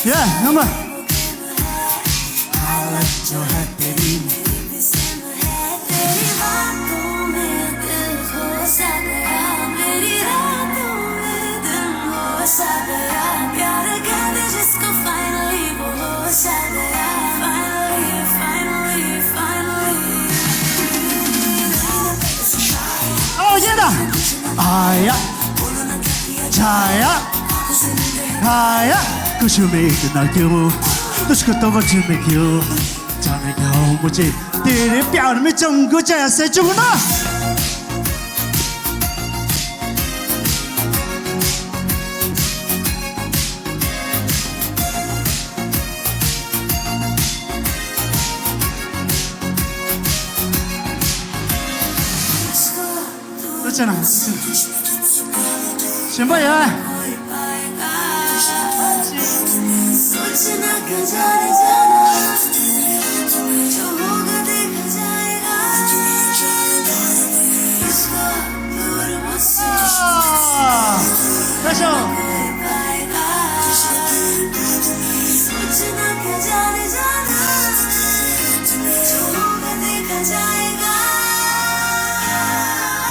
ཡ། རྣམ་པ། आओ ये ना। आया। छाया। आया। कुछ उम्मीद ना क्यों, तुझको तो वजह में क्यों, जाने क्या हो मुझे, तेरे प्यार में जंग जैसे जुगनू। ལོ་ཆེ་ན། གཞན་པ་ཡ།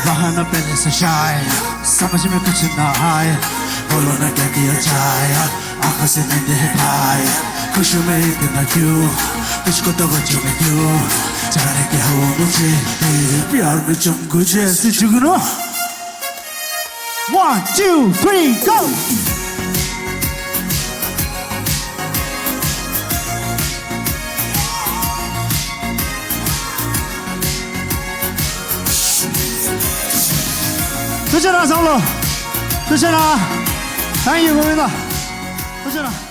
बहाना पहले से शायद, समझ में कुछ ना आए, बोलो ना क्या किया जाए, आंखों से नींद है भाई, खुश में इतना क्यों, तुझको तवज्जो में क्यों, जाने क्या हुआ मुझे, तेरे प्यार में चमकू जैसे जुगनू। One, two, three, go! ཐུགས་རྗེ་གནང་བསམ་བློ། ཐུགས་རྗེ་གནང་། Thank you, Govinda. ཐུགས་རྗེ་གནང་།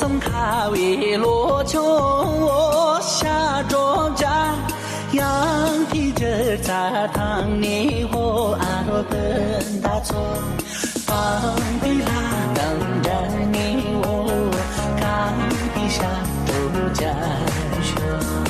ཁ་བའི་ལོ་ཆུང་བོ་ཤ་གྲོགས་བྱ། ཡང་ཐིག་ཅིག་རྩ་ཐང་ནས་འོ་ཨ་རོ་སྤུན་ཟླ་ཚོ། གང་དེ་ལ་དང་འདྲ་ནས་འོ་གང་དེ་ཤ་གྲོགས་བྱ་ཤོག་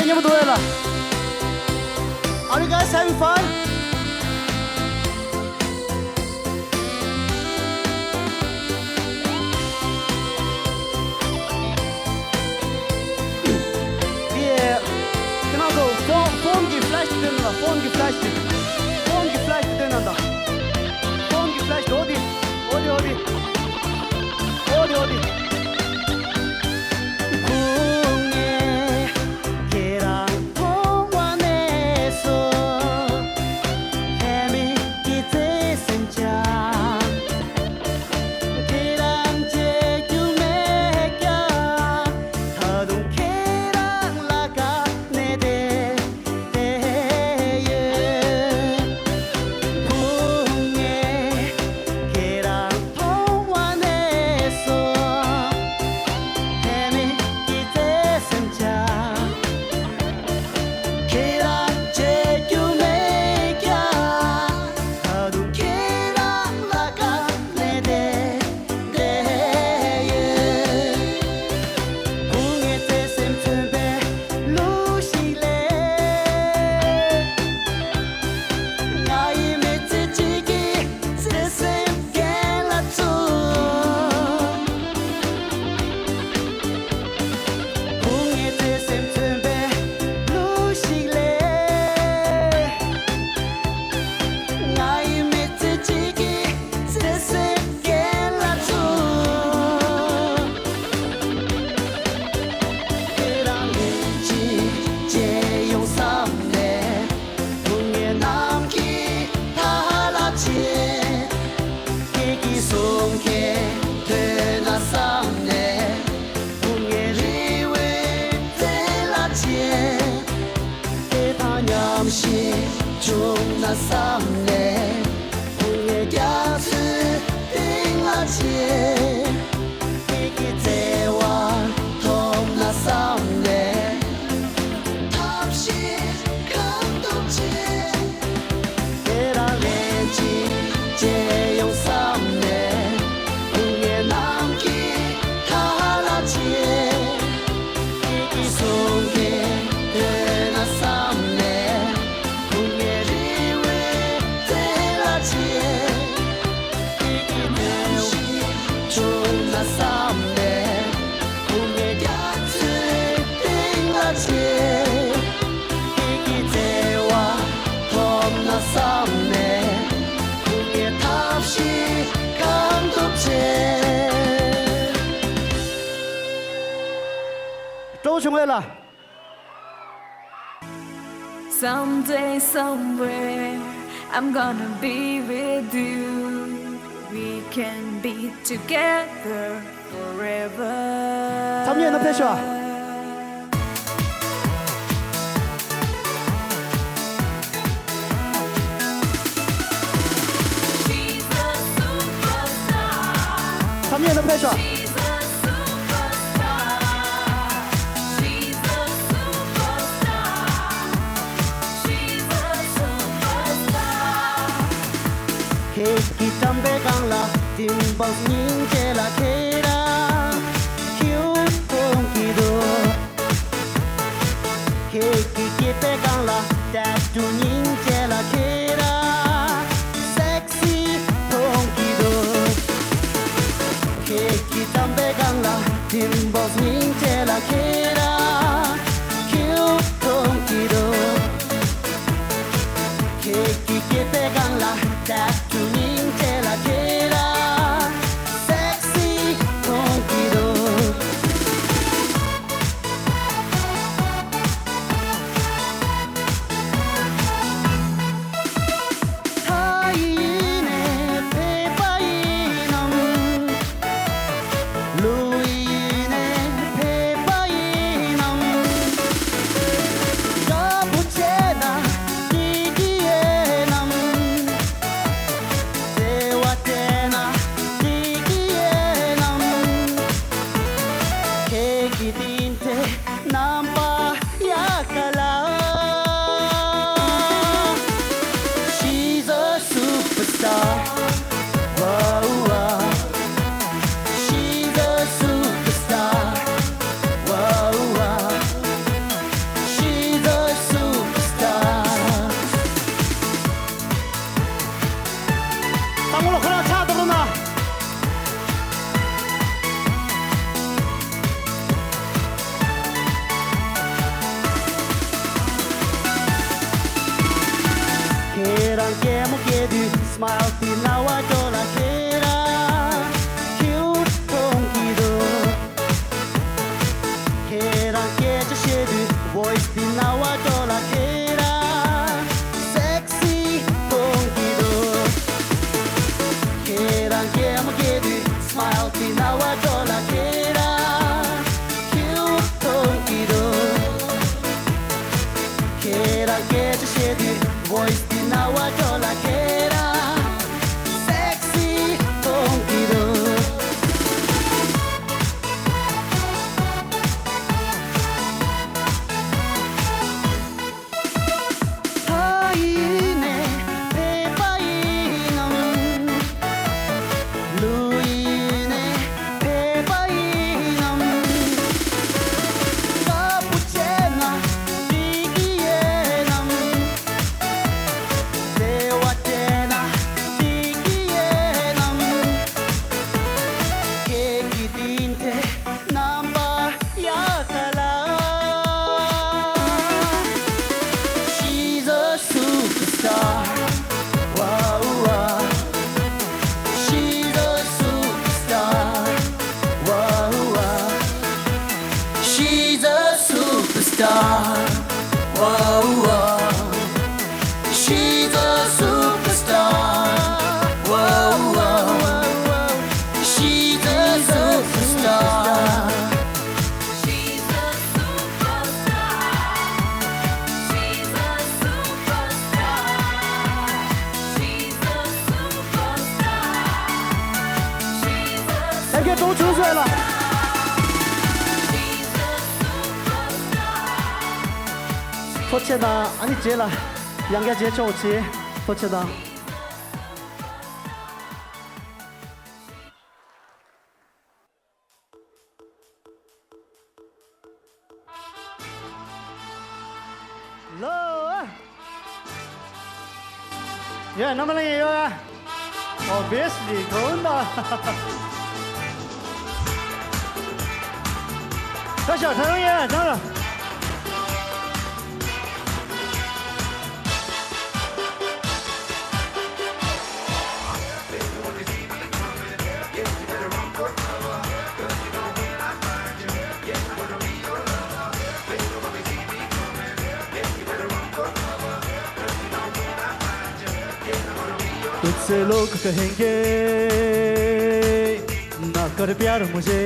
ཉེ་པོ་འདུག་ཨེ་ལ། Are you guys having fun? Yeah. ཁྱེད་རང་ཚོ་ཕོན་ཕོན་གྱི་ཕི་ལེ་ཤི་སྟོན་ན། ཕོན་གྱི་ཕི་ལེ་ཤི། ཕོན་གྱི་ཕི་ལེ་ཤི་སྟོན་ན་ད། ཕོན་གྱི་ཕི་ལེ་ཤི། འོ་དེ། འོ་དེ། འོ་དེ། འོ་དེ། འོ་དེ། ཁྱེད་རང་བརྗེད་རྒྱུ་མེད་ཀྱང་། ད་དུང་ཁྱེད་རང་ལ་དཀའ་ལས་དེ་འདས་ཡོད། སྐུ་ངལ་བརྩེ་སེམས་མཚོན་པའི་གླུ་ཞིག་ལས། ང་ཡི་མི་ཚེ་གཅིག་གི་བརྩེ་སེམས་རྒན་ལ་བཙུགས། སྐུ་ངལ་བརྩེ་སེམས་མཚོན་པའི་གླུ་ཞིག་ལས། ང་ཡི་མི་ཚེ་གཅིག་གི་བརྩེ་སེམས་རྒན་ལ་བཙུགས། ཁྱེད་རང་ལན་གཅིག་མཇལ་ཡོང་བསམ་ནས། སྐུ་ངལ་རྣམས་ཀྱི་མཐའ་ལ་བཅད། ཁྱེད་ཀྱི་གསུང་སྐད་ཐོས་ན་བསམ་ནས། སྐུ་ངལ་རི་བོའི་རྩེ་ལ་བཅད། ཁྱེད་དང་མཉམ་ཞིག་བྱུང་ན་བསམ་ནས། སྐུ་ངལ་རྒྱ་མཚོའི་གཏིང་ལ་བཅད། ཁྱེད་ཀྱི་བརྩེ་བ་ཐོབ་ན་བསམ་ནས། ཐབས་ཤེས་གང་ཐུབ་བྱས། ཁྱེད་རང་ལན་གཅིག་མཇལ་ཡོང་བསམ་ནས། སྐུ་ངལ་རྣམས་ཀྱི་མཐའ་ལ་བཅད། ཁྱེད་ཀྱི་གསུང་སྐད་ཐོས་ན་བསམ་ནས། སྐུ་ངལ་རི་བོའི་རྩེ་ལ་བཅད། ཁྱེད་ཀྱི་མཐའ་ཞིག་བྱུང་ན་བསམ་ནས། སྐུ་ངལ་རྒྱ་མཚོའི་གཏིང་ལ་བཅད། ཁྱེད་ཀྱི་བརྩེ་བ་ཐོབ་ན་བསམ་ནས། སྐུ་ངལ་ཐབས་ཤེས་གང་ཐུབ་བྱས། སྤྲོ་བོ་བྱུང་ངས་ལ། Someday, somewhere, I'm gonna be with you. We can be together forever. ཐམ་ཉན་ན་ཕེབས་ཤོག She's a superstar. ཐམ་ཉན་ན་ཕེབས་ཤོག She's a superstar. She's a superstar. She's a superstar. ཁྱེད་ཀྱི་བྱམས་པའི་སྒང་ལ་ཏིང་བང་སྙིང་རྗེ་ལ་ཁྱེད་རང་ཁྱེའུ་མཐོང་གི་འདུག་ཁྱེད་ཀྱི་སྐེད་པའི་སྒང་ལ་ཏེ་ཊུ་སྙིང་རྗེ་ལ་ཁྱེད་རང་སེག་སི་མཐོང་གི་འདུག་ཁྱེད་ཀྱི་བྱམས་པའི་སྒང་ལ་ཏིང་བང་སྙིང་རྗེ་ལ་ཁྱེད་རང་ཁྱེའུ་མཐོང་གི་འདུག་ཁྱེད་ཀྱི་སྐེད་པའི་སྒང་ལ་ཏེ་ཊུ་སྙིང་རྗེ་ལ་ཁྱེད་རང་སེག་སི་མཐོང་གི་འདུག་མཐའ་ཡི་ནས་ཕེབས་པ་ཡིན་ནམ། ལུས་ཡི་ནས་ཕེབས་པ་ཡིན་ ཏོག་ཆུང་བཟོས་ལ། ཐུགས་རྗེ་གནང་། ཨ་ནི་རྗེས་ལ་ཡང་བསྐྱར་མཇལ་ཆོག་ཅེས་ཐུགས་རྗེ་གནང་། ལོ། ཡ་རྣམ་པ་ལ་ཡ་ཡོད། ཨོ་བེ་སི་ལི་གོན་ད། ད་ཤ་ཐ་རང་ཡ་ད་ལ། तुझसे लोग कहेंगे ना कर प्यार मुझे।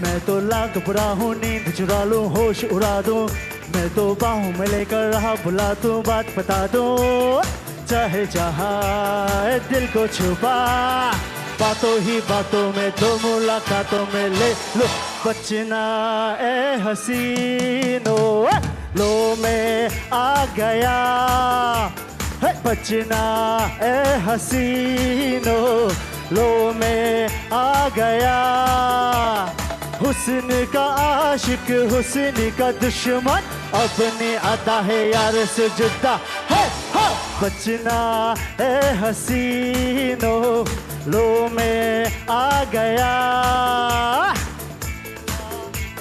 मैं तो लाख बुरा हूँ, नींद चुरा लूँ, होश उड़ा दूँ। मैं तो बाहों में लेकर राह बुला दूँ, बात बता दूँ। चाहे जहाँ ए दिल को छुपा, बातों ही बातों में, दो मुलाकातों में ले लो। बचना ए हसीनो, लो मैं आ गया। है बचना ए हसीनो, लो मैं आ गया। हुस्न का आशिक, हुस्न का दुश्मन, अपनी अदा है यार से जुदा। है, हाँ। बचना ए हसीनो, लो मैं आ गया।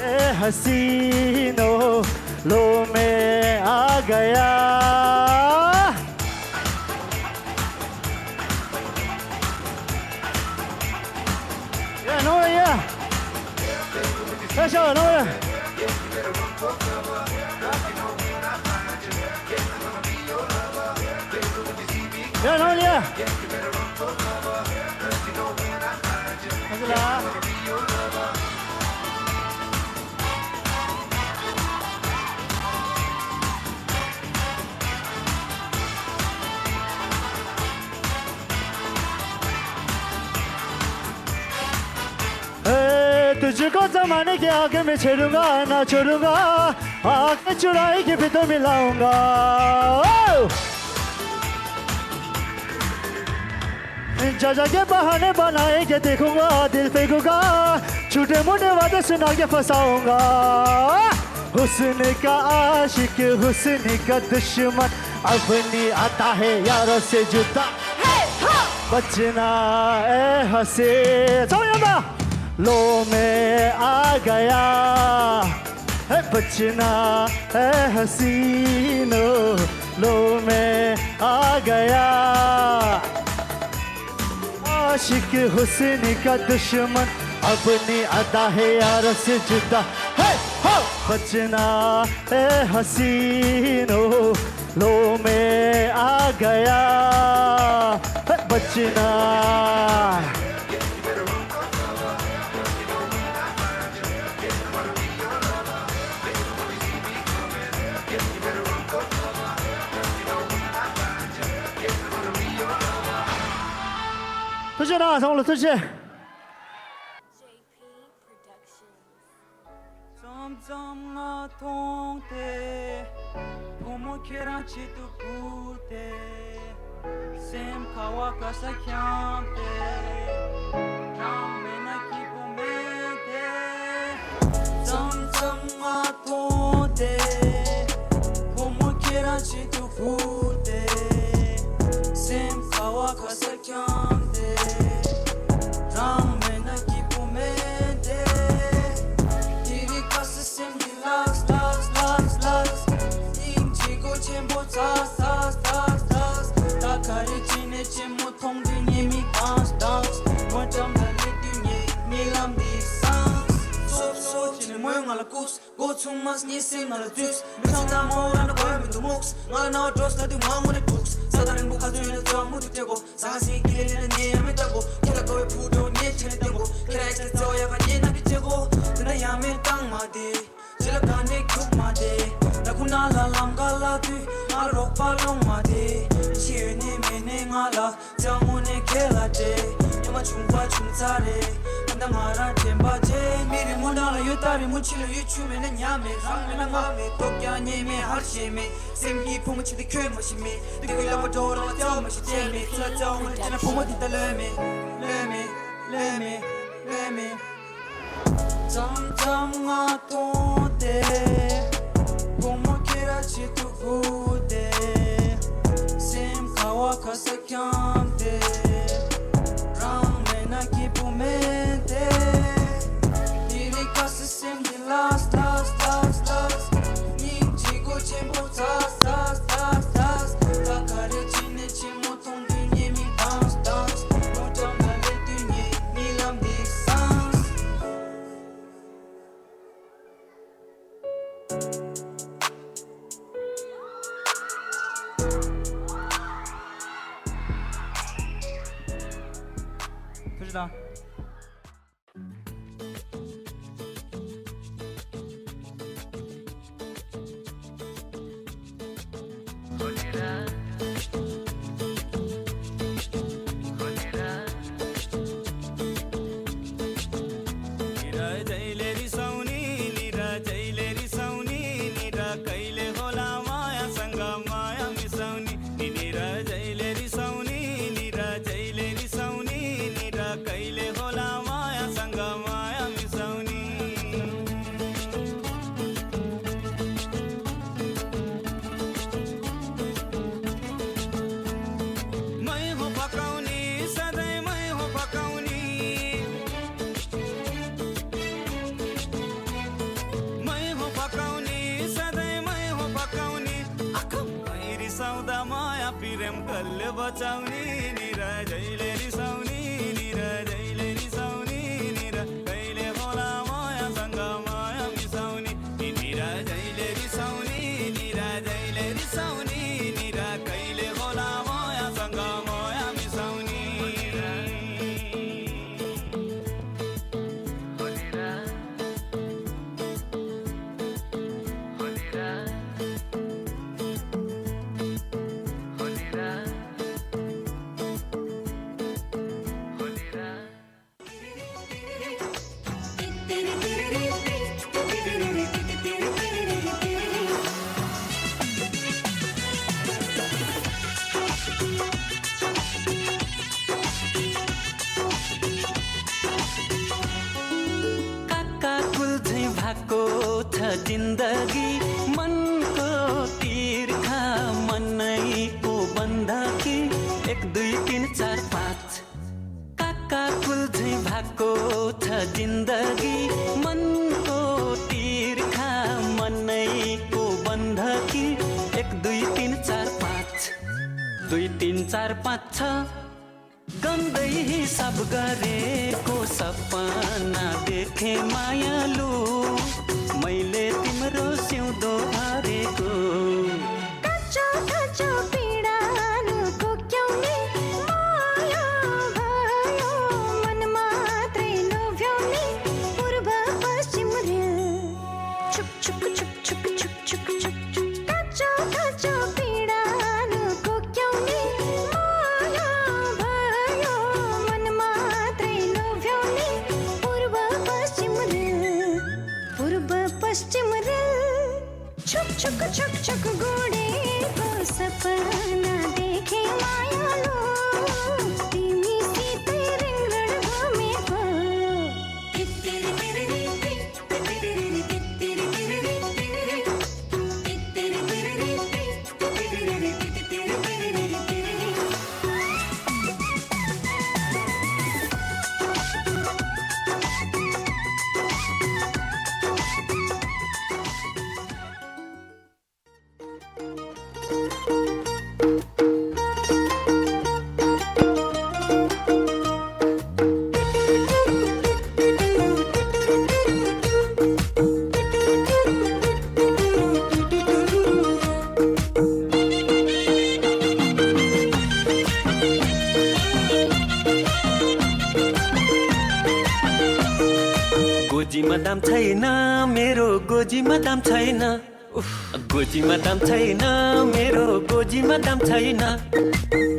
ए हसीनो, लो मैं आ गया। Yeah, no, yeah. That's all, no, yeah. Yeah, no, yeah. That's a lot. ए, तुझको जमाने के आगे में छोड़ूंगा, ना छोड़ूंगा, आगे चुराएगी भी तो मिलाऊंगा। ओ! जा जा के बहाने बनाएंगे, देखूंगा, दिल फेंकूंगा, झूठे मूठे वादे सुना के फंसाऊंगा। हुस्न का आशिक, हुस्न का दुश्मन, अपनी अदा है यारों से जुदा। बचना ए हंसी, लो मैं आ गया। है बचना ए हसीनो, लो मैं आ गया। आशिक हुस्न का दुश्मन, अपनी अदा है यार से जुदा। है, हो! बचना ए हसीनो, लो मैं आ गया। है बचना। ཐུགས་རྗེ་གནང་། ཚང་མ་ལ་ཐུགས་རྗེ་ཆེ། མཚམས་མཚམས་ང་མཐོང་སྟེ། བུ་མོ་ཁྱེད་རང་ཆེད་དུ་བུད་དེ། སེམས་ཁ་བ་ག་ས་འཁྱམས་ཏེ། རང་མེད་ན་སྐྱིད་པོ་མེད་དེ། མཚམས་མཚམས་ང་མཐོང་སྟེ། བུ་མོ་ཁྱེད་རང་ཆེད་དུ་བུད་དེ། སེམས་ཁ་བ་ག་ས་འཁྱམས་ཏེ། རང་མེད་ན་སྐྱིད་པོ་མེད་དེ། དེ་རིང་ཁ་སང་སེམས་འདི་ལགས་ལགས་ལགས་ལགས། སྙིང་རྗེ་སྒོ་ཆེན་པོ་ཚ་ཚ་ཚ་ཚ། ད་ག་རེ་བྱས་ནས་ཆེན་མོ་མཐོང་དུས་ཉེས་དམིགས་དྭངས་དྭངས། མོ་འགྲམ་ལ་སླེབས་དུས་ངའི་རྨི་ལམ་འདི་སངས། སོབ་སོབ་བྱས་ནས་མོས་ང་ལ་བཀུགས། སྒོ་ཚུགས་མ་ཉེས་སེམས་ང་ལ་འཛུལ། མི་ཚང་ད་མོ་རང་ལ་གོ་ཡ་མི་འདུག་མོགས། ང་ལ་རྣ་བ་འགྲོ་ས་དུས་མ་ངོ་ནས་འདུག་ས་ད་རིང་པོ་ཁ་ཚོན་ལ་ཚོ་མུ་མཐུད་སྤྲད་གོ། ས་ཁ་སིང་གི་ལེ་ལེ་ལ་ཉེ་ཡ་མེད་ལྟ་གོ། ཁྱེད་ལ་གོ་བའི་བུ་འགྲོ་ཉེ་ཁྱེད་ལ་བསྟན་གོ། ཁྱེད་ལ་ཨེག་ལ་བརྩེ་བ་ཡག་ག་ཉེ་ན་གི་བརྩེ་གོ། དེ་འདྲ་ཡ་མེད་བཏང་མ་དེ། ཅི་ལ་ག་ནས་ཁྱུག་མ་དེ། ད་ཁུ་ན་ལ་ལམ་ཀ་ལ་དུས་ང་རོགས་པ་ལོང་མ་དེ། ཅི་ཡོད་ནས་མེད་ནས་ང་ལ་ཙང་ངོ་ནས་ཁྱེད་ལ་སྤྲད། ཉི་མ་ བྱུང་བ་བྱུང་ཚར་རེད། ད་ལྟ་ང་རང་དྲན་པ་བརྗེད། མི་རེ་མོ་ནང་ལ་ཡོད། ད་རེ་མོ་ཕྱི་ལ་ཡོད། ཆུ་མེད་ན་ཉ་མེད། རང་མེད་ན་ང་མེད། ལྟོགས་ཀྱང་ཉལ་མེད། ཧར་བཞེས་མེད། སེམས་ཀྱི་བུ་མོ་ཆེ་དེ་ཁྱོད་མ་ཤེས་མེད། དེ་གི་ལ་བ་འགྲོ་རང་བཅའ་མ་ཤེས་བཅས་མེད། ཚ་བཅའ་མ་ཤེས་བཅས་ན་བུ་མོ་དེ་ད་ལོས་མེད། ལོས་མེད། ལོས་མེད། ལོས་མེད། མཚམས་མཚམས་ང་མཐོང་སྟེ། བུ་མོ་ཁྱེད་རང་ཆེད་དུ་སྒུག་སྟེ། སེམས་ཁ་བ་ཁ་ས་འཁྱམས་ཏེ། རང་མེད་ན་སྐྱིད་པོ་མེད་དེ། དེ་རིང་ཁ་སང་སེམས་འདི་ལགས་ལགས་ལགས་ལགས། སྙིང་རྗེ་སྒོ་ཆེན་པོ་ཚ་ཚ་ཚ་ཚ། ད་ག་རེ་བྱས་ནས་ཆེན་མོ་མཐོང་དུས་ཉེས་མིག་དྭངས་དྭངས། མོ་འགྲམ་ལ་སླེབས་དུས་ངའི་རྨི་ལམ་འདི་སངས། ཐུགས་རྗེ་གནང་། काकाकुल झैँ भएको छ जिन्दगी, मनको तिर्खा मनैको बन्दकी, एक दुई तीन चार पाँच। काकाकुल झैँ भएको छ जिन्दगी, मनको तिर्खा मनैको बन्दकी, एक दुई तीन चार पाँच। दुई तीन चार पाँच छ। गन्दै हिसाब गरेको सपना देखेँ मायालु, मैले तिम्रो सिउँदो भरेको। काँचो काँचो पीडा नुको क्याउने माया भयो, मन मात्रै लोभ्याउने पूर्व पश्चिम रेल। छुक छुक छुक छुक छुक छुक छुक छुक। काँचो काँचो पीडा नुको क्याउने माया भयो, मन मात्रै लोभ्याउने पूर्व पश्चिम रेल। पूर्व पश्चिम रेल। छुक छुक छुक छुक गुडेको सपना देखेँ मायालु, तिमीसितै रिङरिङ घुमेको। गोजीमा दाम छैन, मेरो गोजीमा दाम छैन। उफ, गोजीमा दाम छैन, मेरो गोजीमा दाम छैन।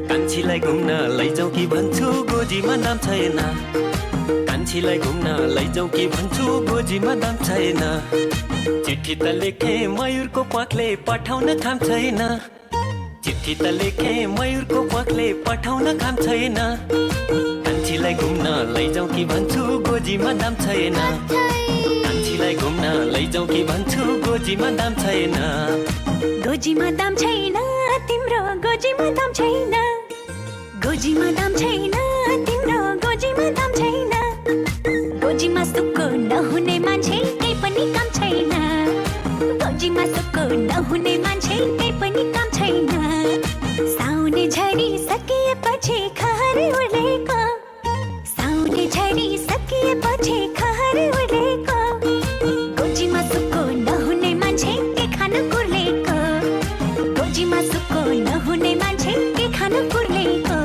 कान कान्छीलाई घुम्न लैजाऊ कि भन्छु, गोजीमा दाम छैन। कान्छीलाई घुम्न लैजाऊ कि भन्छु, गोजीमा दाम छैन। चिठी त लेखे, मयुरको प्वाखले पठाउन काम छैन। चिठी त लेखे, मयुरको प्वाखले पठाउन काम छैन। कान्छीलाई घुम्न लैजाऊ कि भन्छु, गोजीमा दाम छैन। कान्छीलाई घुम्न लैजाऊ कि भन्छु, गोजीमा दाम छैन। गोजीमा दाम छैन, तिम्रो गोजीमा दाम छैन। गोजीमा दाम छैन, तिम्रो गोजीमा दाम छैन। गोजीमा सुक्क नहुने मान्छे केही पनि काम छैन। गोजीमा सुक्क नहुने मान्छे केही पनि काम छैन। साउने झरी सकिएपछि खहर उर्लेको, साउने झरी सकिएपछि खहर उर्लेको। गोजीमा सुक्क नहुने मान्छे के खान कुर्लेको। गोजीमा सुक्क नहुने मान्छे के खान कुर्लेको।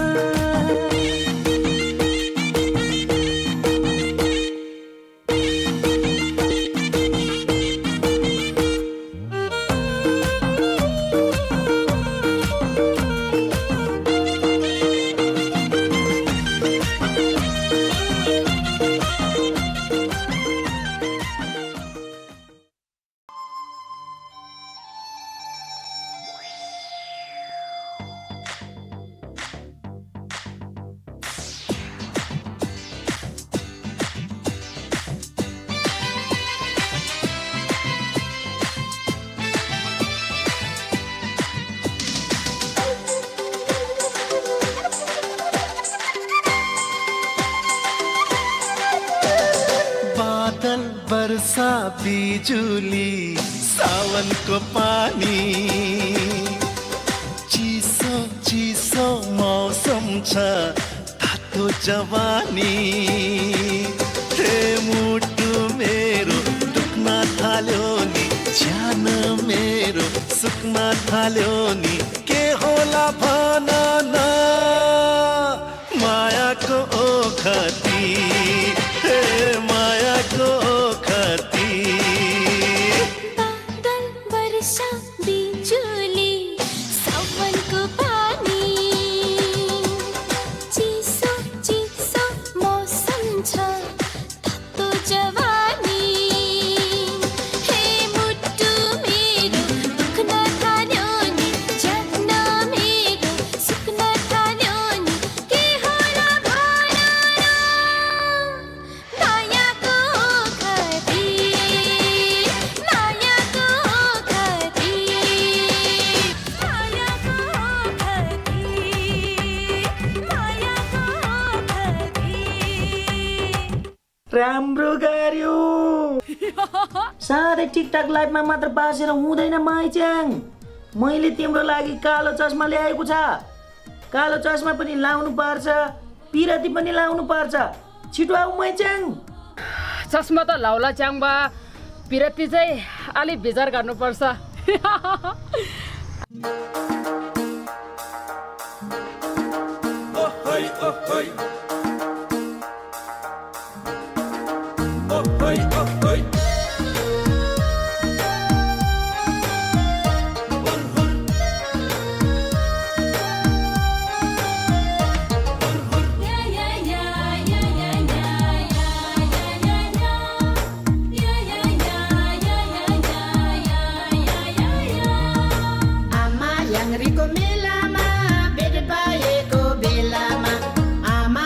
बादल, वर्षा, बिजुली, सावनको पानी, चिसो चिसो मौसम छ, तातो जवानी। हे मुटु मेरो दुख्न थाल्यो नि, ज्यान मेरो सुक्न थाल्यो नि, के होला भन न मायाको ओखती, हे मायाको ओखती। बादल, वर्षा, बिजुली, सावनको पानी, चिसो चिसो मौसम छ, तातो जवानी। हे मुटु मेरो दुख्न थाल्यो नि, ज्यान मेरो सुक्न थाल्यो नि, के होला भन न। मायाको खती, मायाको खती, मायाको खती, मायाको खती। राम्रो गर्यो। सधैँ टिकटक लाइभमा मात्र बाँचेर हुँदैन, माइच्याङ। मैले तिम्रो लागि कालो चस्मा ल्याएको छ। कालो चस्मा पनि लाउनु पर्छ, पिरती पनि लाउनु पर्छ। छिटो आऊ, मैच्याङ। चस्मा त लाउला च्याङ बा, पिरती चाहिँ अलि विचार गर्नुपर्छ। आमा याङरीको मेलामा, भेट पाएको बेलामा, आमा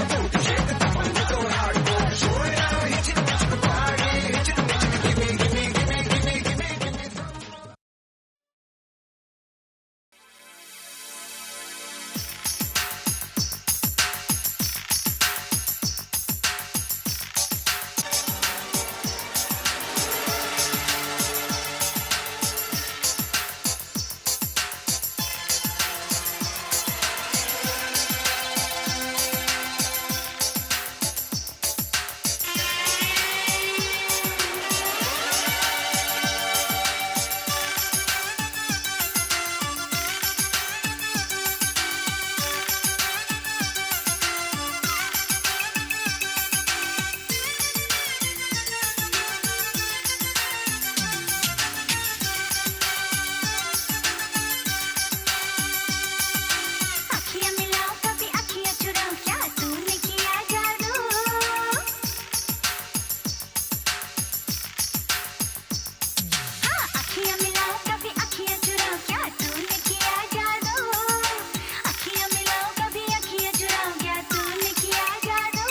अखियां मिलाओ, कभी अखियां चुराओ, क्या तूने किया जादू? हाँ, अखियां मिलाओ, कभी अखियां चुराओ, क्या तूने किया जादू? अखियां मिलाओ, कभी अखियां चुराओ, क्या तूने किया जादू?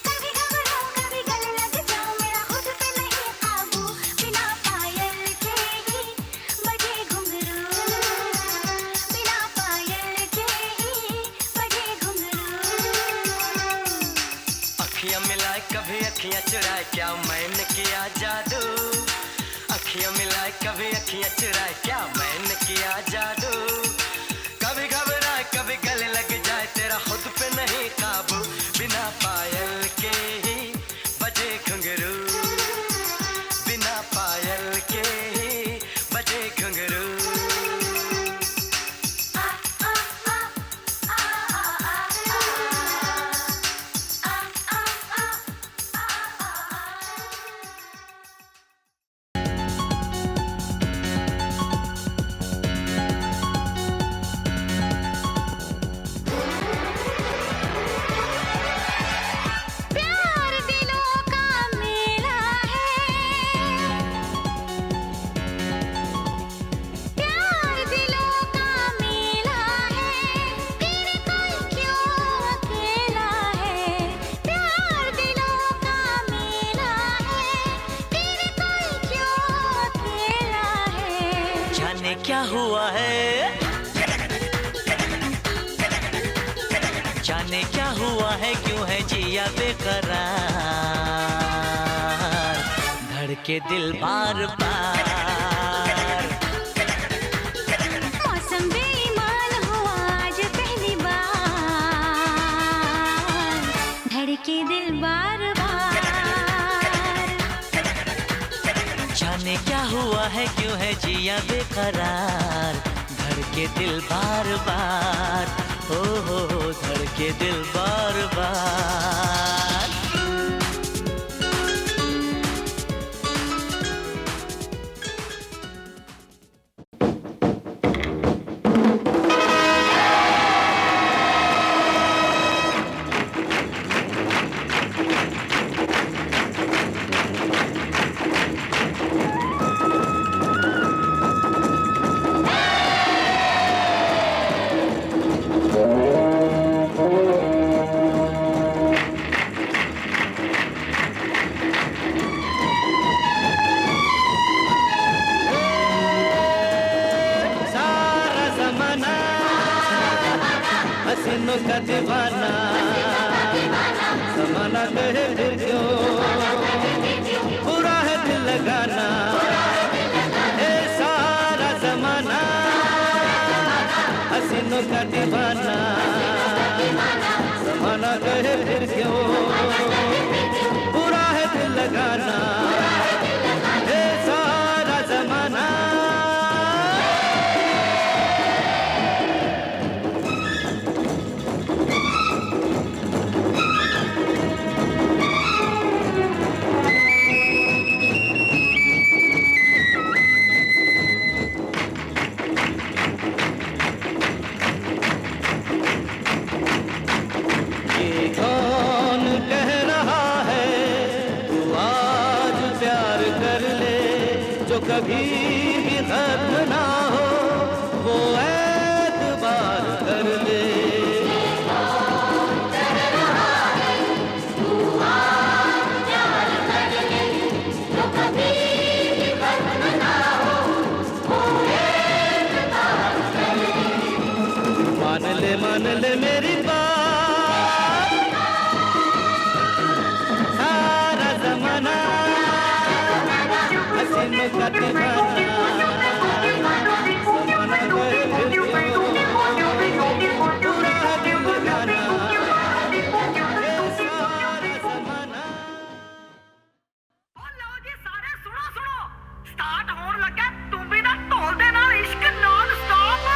कभी घबराओ, कभी गले लग जाओ, मेरा खुद पे नहीं काबू। बिना पायल के ही बजे घुंघरू, बिना पायल के ही बजे घुंघरू। अखियां मिलाए कभी अखियां चुराए, क्या मैंने किया जादू? अखियां मिलाए कभी अखियां चुराए, क्या मैंने किया जादू? कभी घबराए कभी गले लग जाए, तेरा खुद पे नहीं काबू। बिना पायल के ही बजे घुंघरू। क्या हुआ है, जाने क्या हुआ है, क्यों है जिया बेकरार, धड़के दिल बार बार। मौसम बेईमान हुआ आज पहली बार, धड़के दिल बार बार। जाने क्या हुआ है, क्यों है जिया बेकरार, धड़के दिल बार बार। ओ हो हो, धड़के दिल बार बार। सारा जमाना हसीनों का दीवाना, जमाना कहे फिर क्यों बुरा है दिल लगाना। ए सारा जमाना हसीनों का दीवाना, जमाना कहे फिर क्यों बुरा है दिल लगाना। ए सारा जमाना। ये कौन कह रहा है तू आज प्यार कर ले, जो कभी भी खत्म ना हो वो एतबार कर ले। मान ले, मान ले मेरी बात, सारा जमाना हसीनों का दीवाना, जमाना गए फिर क्यों, पूरा दिल लगाना, ये सारा जमाना। ਉਹ ਲਓ ਜੀ ਸਾਰੇ, ਸੁਣੋ, ਸੁਣੋ, ਸਟਾਰਟ ਹੋਣ ਲੱਗਾ ਤੂੰਬੀ ਦਾ ਢੋਲ ਦੇ ਨਾਲ ਇਸ਼ਕ non stop.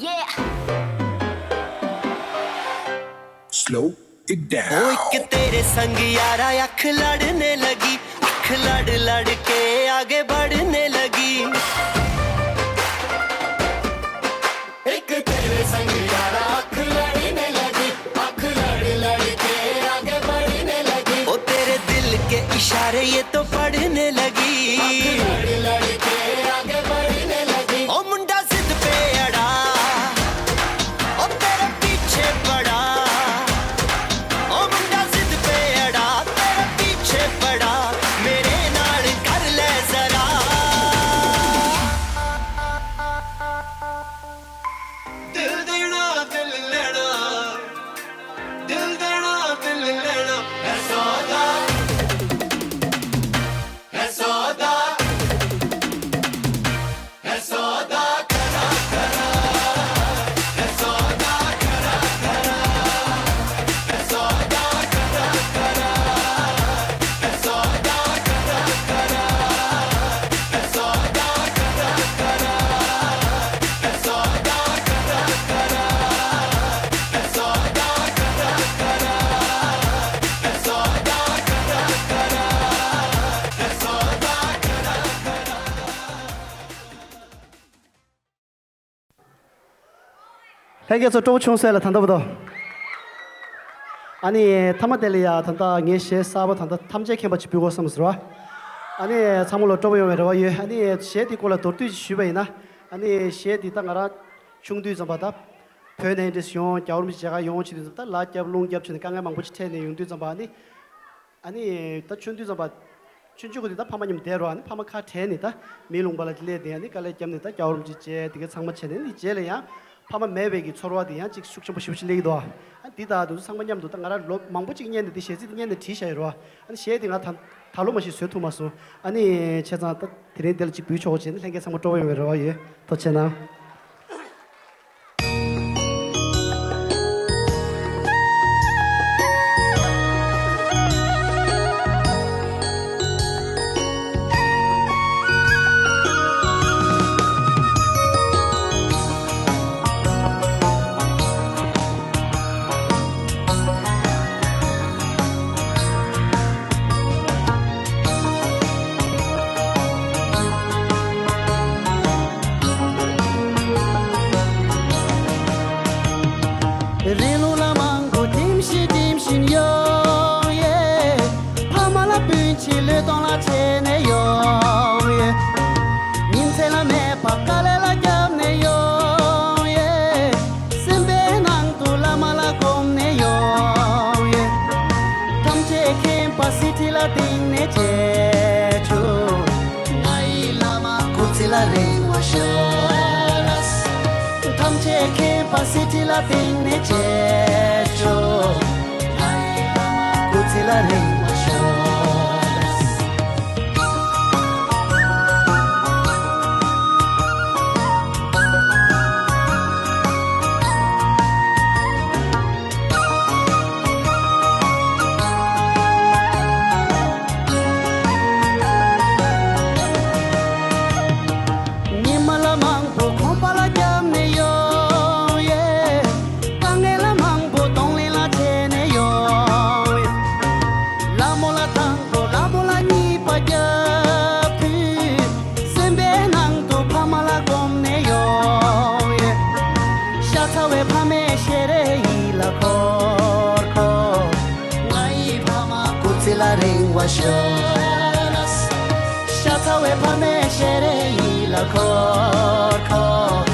Yeah. Slow it down. ओ एक तेरे संग यारा अख लड़ने लगी, अख लड़ लड़ के आगे बढ़ने लगी। एक तेरे संग यारा अख लड़ने लगी, अख लड़ लड़ के आगे बढ़ने लगी। ओ तेरे दिल के इशारे ये तो पढ़ने लगी। अख लड़ लड़ के आगे बढ़ने लगी। ओ मुंडा जिद पे अड़ा, ओ तेरे पीछे पड़ा, ओ मुंडा जिद पे अड़ा, तेरे पीछे पड़ा, मेरे नाल कर ले जरा। दिल देना, दिल लेना, दिल देना, दिल लेना, ऐ सौदा। ལྷན་རྒྱས་ཚོ་སྤྲོ་པོ་བྱུང་སོང་ལ་ད་ལྟ་བུ་དང་། ཨ་ནི་ཐ་མ་དེ་ལ་ཡ་ད་ལྟ་ངའི་གཞས་གསར་པ་ད་ལྟ་ཐམས་ཅད་མཁྱེན་པ་ཅིག་འབུལ་དགོས་བསམ་ཟེར་བ། ཨ་ནི་ཚང་མ་ལ་སྤྲོ་པོ་ཡོང་བའི་རེ་བ་ཡོད། ཨ་ནི་གཞས་འདི་སྐོར་ལ་མདོར་བསྡུས་ཤིག་ཞུས་པ་ཡིན་ན། ཨ་ནི་གཞས་འདི་ད་ང་རང་ཆུང་དུས་ཙམ་པ་ད་བོད་ནས་འདྲ་ཞིག་ཡོང་རྒྱ་བོར་མི་ཅིག་མཇལ་ཁ་ཡོང་བྱེད་དུས་ཙམ་ད་ལ་རྒྱབ་རླུང་རྒྱབ་བྱས་ནས་དཀའ་ངལ་མང་པོ་ཅིག་འཕྲད་ནས་ཡོང་དུས་ཙམ་པ། ཨ་ནི་ཨ་ནི་ད་ཆུང་དུས་ཙམ་པ། ཆུང་ཆུང་གི་དུས་ད་ཕ་མ་མཉམ་བསྡད་རོགས། ཨ་ནི་ཕ་མ་ཁ་བྲལ་ནས་ད་མིའི་ལུང་པ་ལ་སླེབས་ཏེ། ཨ་ནི་དཀའ་ལས་བརྒྱབ་ནས་ད་རྒྱ་བོར་མི་ཅིག་མཇལ། དེ་གའི་ཚང་མ་བྱས་ནས། ཨ་ནི་རྗེས་ལ་ཡང་ཕ་མ་མེད་པའི་གི་ཚོར་བ་དེ་ཡང་ཅིག་ཤུགས་ཆེན་པོ་ཞེ་པོ་ཅིག་སླེབས་ཀྱི་འདུག་ཨ་འདི་དག་དེ་ཚོ་ཚང་མ་མཉམ་དུ་ད་ང་རང་ལོ་མང་པོ་ཅིག་སྔོན་ནས་འདི་གཞས་ཚིག་འདི་སྔོན་ནས་བྲིས་བཞག་ཡོད་རེད་བ། ཨ་ནི་གཞས་དེ་ང་ད་ད་ལོ་མ་གཞི་བཟོ་ཐུབ་མ་སོང་། ཨ་ནི་བྱས་ཙང་ད་དེ་རིང་འདི་ལ་ཅིག་འབུལ་ཆོག་བྱས་ནས། ལྷན་རྒྱས་ཚང་མ་སྤྲོ་པོ་ཡོང་བའི་རེ་བ་ཡོད། ཐུགས་རྗེ་གནང་། རི་ལུང་ལ་མང་པོ་འགྲིམ་བཞིན་འགྲིམ་བཞིན་ཡོང་ཡེ། ཕ་མ་ལ་སྤུན་མཆེད་བློས་གཏོང་ལ་བྱས་ནས་ཡོང་ཡེ། ཉིན་མཚན་ལ་མེད་པར་དཀའ་ལས་ལ་བརྒྱབ་ནས་ཡོང་ཡེ། སེམས་པའི་ནང་དུ་བླ་མ་ལ་བསྒོམས་ནས་ཡོང་ཡེ། ཐམས་ཅད་མཁྱེན་པ་གསེར་ཁྲི་ལ་བཏིང་ནས་མཇལ་ཆོག །ང་ཡི་བླ་མ་སྐུ་ཚེ་ལ་རིང་བ་ཤོག་ལགས། ཐམས་ཅད་མཁྱེན་པ་གསེར་ཁྲི་ལ་བཏིང་ནས་མཇལ་ཆོག །ང་ཡི་བླ་མ་སྐུ་ཚེ་ལ་རིང་བ་ཤོག་ལགས། ཉི་མ་ལ་མང་པོ་ཁོམ་པ་ལ་བརྒྱབ་ནས་ཡོང་ཡེ། དཀའ་ངལ་ལ་མང་པོ་གདོང་ལེན་ལ་བྱས་ནས་ཡོང་ཡེ། ལ་མོ་ལ་དང་པོ་ལ་མོ་ལ་གཉིས་པ་བརྒྱབ་དུས། སེམས་པའི་ནང་དུ་ཕ་མ་ལ་བསྒོམས་ནས་ཡོང་ཡེ། ཤ་ཚ་བའི་ཕ་མའི་ཞལ་རས་ཡིད་ལ་འཁོར་འཁོར། ང་ཡི་ཕ་མ་སྐུ་ཚེ་ལ་རིང་བ་ཤོག་ལགས། ཤ་ཚ་བའི་ཕ་མའི་ཞལ་རས་ཡིད་ལ་འཁོར་འཁོར།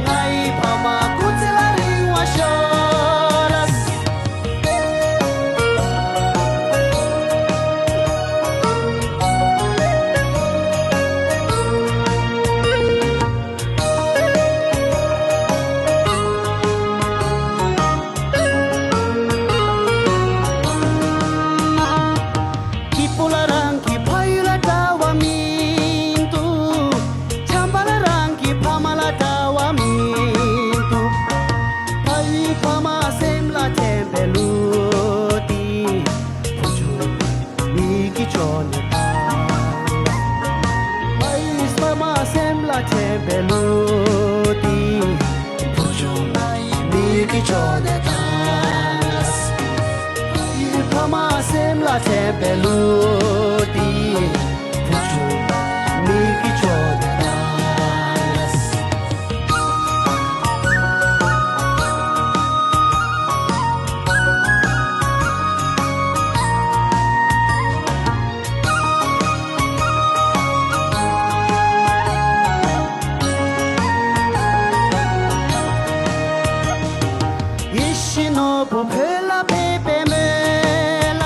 ང་ཡི་ཕ་མ་སྐུ་ཚེ་ལ་རིང་བ་ཤོག་ལགས། སྐྱིད་པོ་ལ་རང་གི་ཕ་ཡུལ་ལ་འདྲ་བ་མི་འདུག །བྱམས་པ་ལ་རང་གི་ཕ་མ་ལ་འདྲ་བ་མི་འདུག །ཕ་ཡུལ་ཕ་མ་སེམས་ལ་དྲན་པའི་ལུགས་འདི། བུ་ཆུང་མིག་གི་ཕྱོགས་ནས་བཏང་། ཕ་ཡུལ་ཕ་མ་སེམས་ལ་དྲན་པའི་ལུགས་འདི། བུ་ཆུང་མིག་གི་ཕྱོགས་ནས་བཏང་། ཕ་ཡུལ་ཕ་མ་སེམས་ལ་དྲན་པའི་ལུགས་འདི། བུ་ཆུང་མིག་གི་ཕྱོགས་ནས་བཏང་། ཡིད་བཞིན་ནོར་བུ་བོད་ལ་ཕེབས་པའི་སྨོན་ལམ།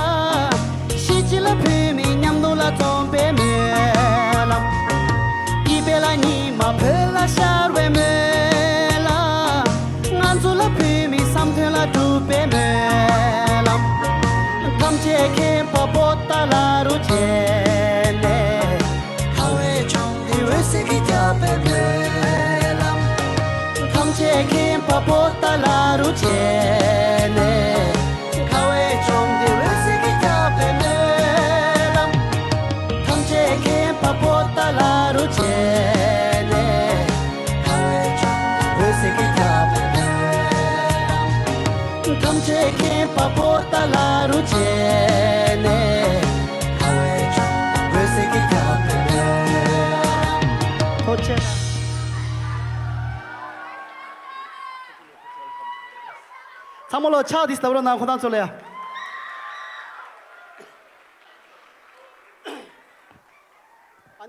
གཞིས་བྱེས་ལ་བོད་མི་མཉམ་དུ་ལ་འཛོམས་པའི་སྨོན་ལམ། སྐྱིད་པའི་ལ་ཉི་མ་བོད་ལ་ཤར་བའི་སྨོན་ལམ། ང་ཚོ་ལ་བོད་མི་བསམ་དོན་ལ་འགྲུབ་པའི་སྨོན་ལམ། ཐམས་ཅད་མཁྱེན་པ་པོ་ཏཱ་ལ་རུ་བྱས་ནས། ཁ་བའི་ལྗོངས་འདི་འོད་ཟེར་གྱིས་ཁྱབ་པའི་སྨོན་ལམ། ཐམས་ཅད་མཁྱེན་པ་པོ་ཏཱ་ལ་རུ་བྱས་ནས། ཁ་བའི་ལྗོངས་འདི་འོད་ཟེར་གྱིས་ཁྱབ་པའི་སྨོན་ལམ། ཐམས་ཅད་མཁྱེན་པ་པོ་ཏཱ་ལ་རུ་བྱས་ནས། ཁ་བའི་ལྗོངས་འདི་འོད་ཟེར་གྱིས་ཁྱབ་པའི་སྨོན་ལམ། ཐམས་ཅད་མཁྱེན་པ་པོ་ཏཱ་ལ་རུ་བྱས་ནས། ཁ་བའི་ལྗོངས་འོད་ཟེར་གྱིས་ཁྱབ་པའི་སྨོན་ལམ། ཐུགས་རྗེ་གནང་། ཚང་མ་ལོ་ཕྱག་འདི་ལྟ་བུར་གནང་། ཁོང་རྣམ་ཚོ་ལ་ཡ།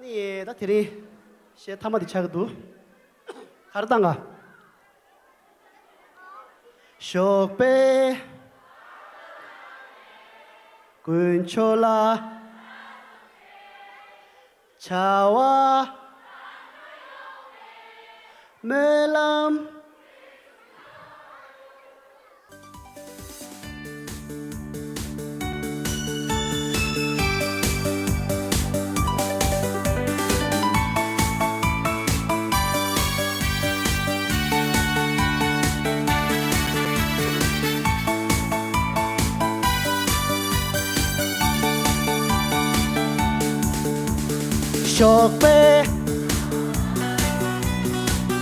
ནི་ད་དེ་རིང་གཞས་མཐའ་མ་དེ་ཆགས་ཀྱི་འདུག་ག་རེ་བཏང་ག་ཞོགས་པའི་དཀོན་མཆོག་ལ། བྱ་བ་སྨོན་ལམ། ཞོགས་པའི་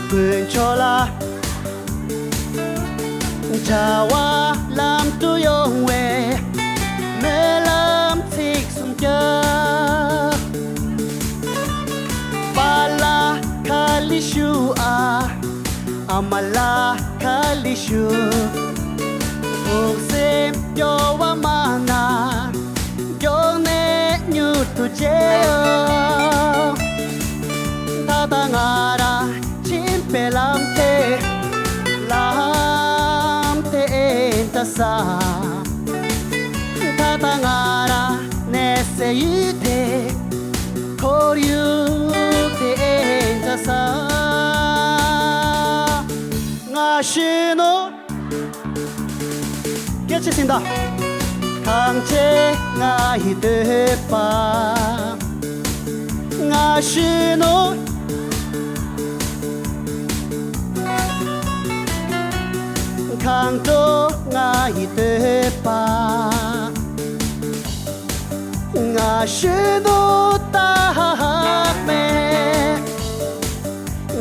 དཀོན་མཆོག་ལ། བྱ་བ་ལམ་དུ་ཡོང་བའི་སྨོན་ལམ་ཚིག་གསུམ་རྒྱག་པཱ་ལགས་ག་ལེ་ཞུ་ཨ། ཨ་མ་ལགས་ག་ལེ་ཞུ། ཐུགས་སེམས་སྐྱོ་བ་མ་གནང་། མགྱོགས་ནས་མྱུར་དུ་མཇལ་ཡོང་། ད་ལྟ་ང་རང་ཕྱིན་པའི་ལམ་དེ། ལམ་དེ་ཨེ་འདྲ་ས། ད་ལྟ་ང་རང་གནས་སའི་ཡུལ་དེ། ཁོར་ཡུག་དེ་ཨེ་འདྲ་ས། ང་གཞོན་ནུ། སྐད་ཆ་ཟིན་ད། གངས་ཅན་ང་ཡི་འདོད་པ། ང་གཞོན་ནུ། གངས་ལྗོངས་ང་ཡི་འདོད་པ། ང་གཞོན་ནུ་རྟགས་མེད།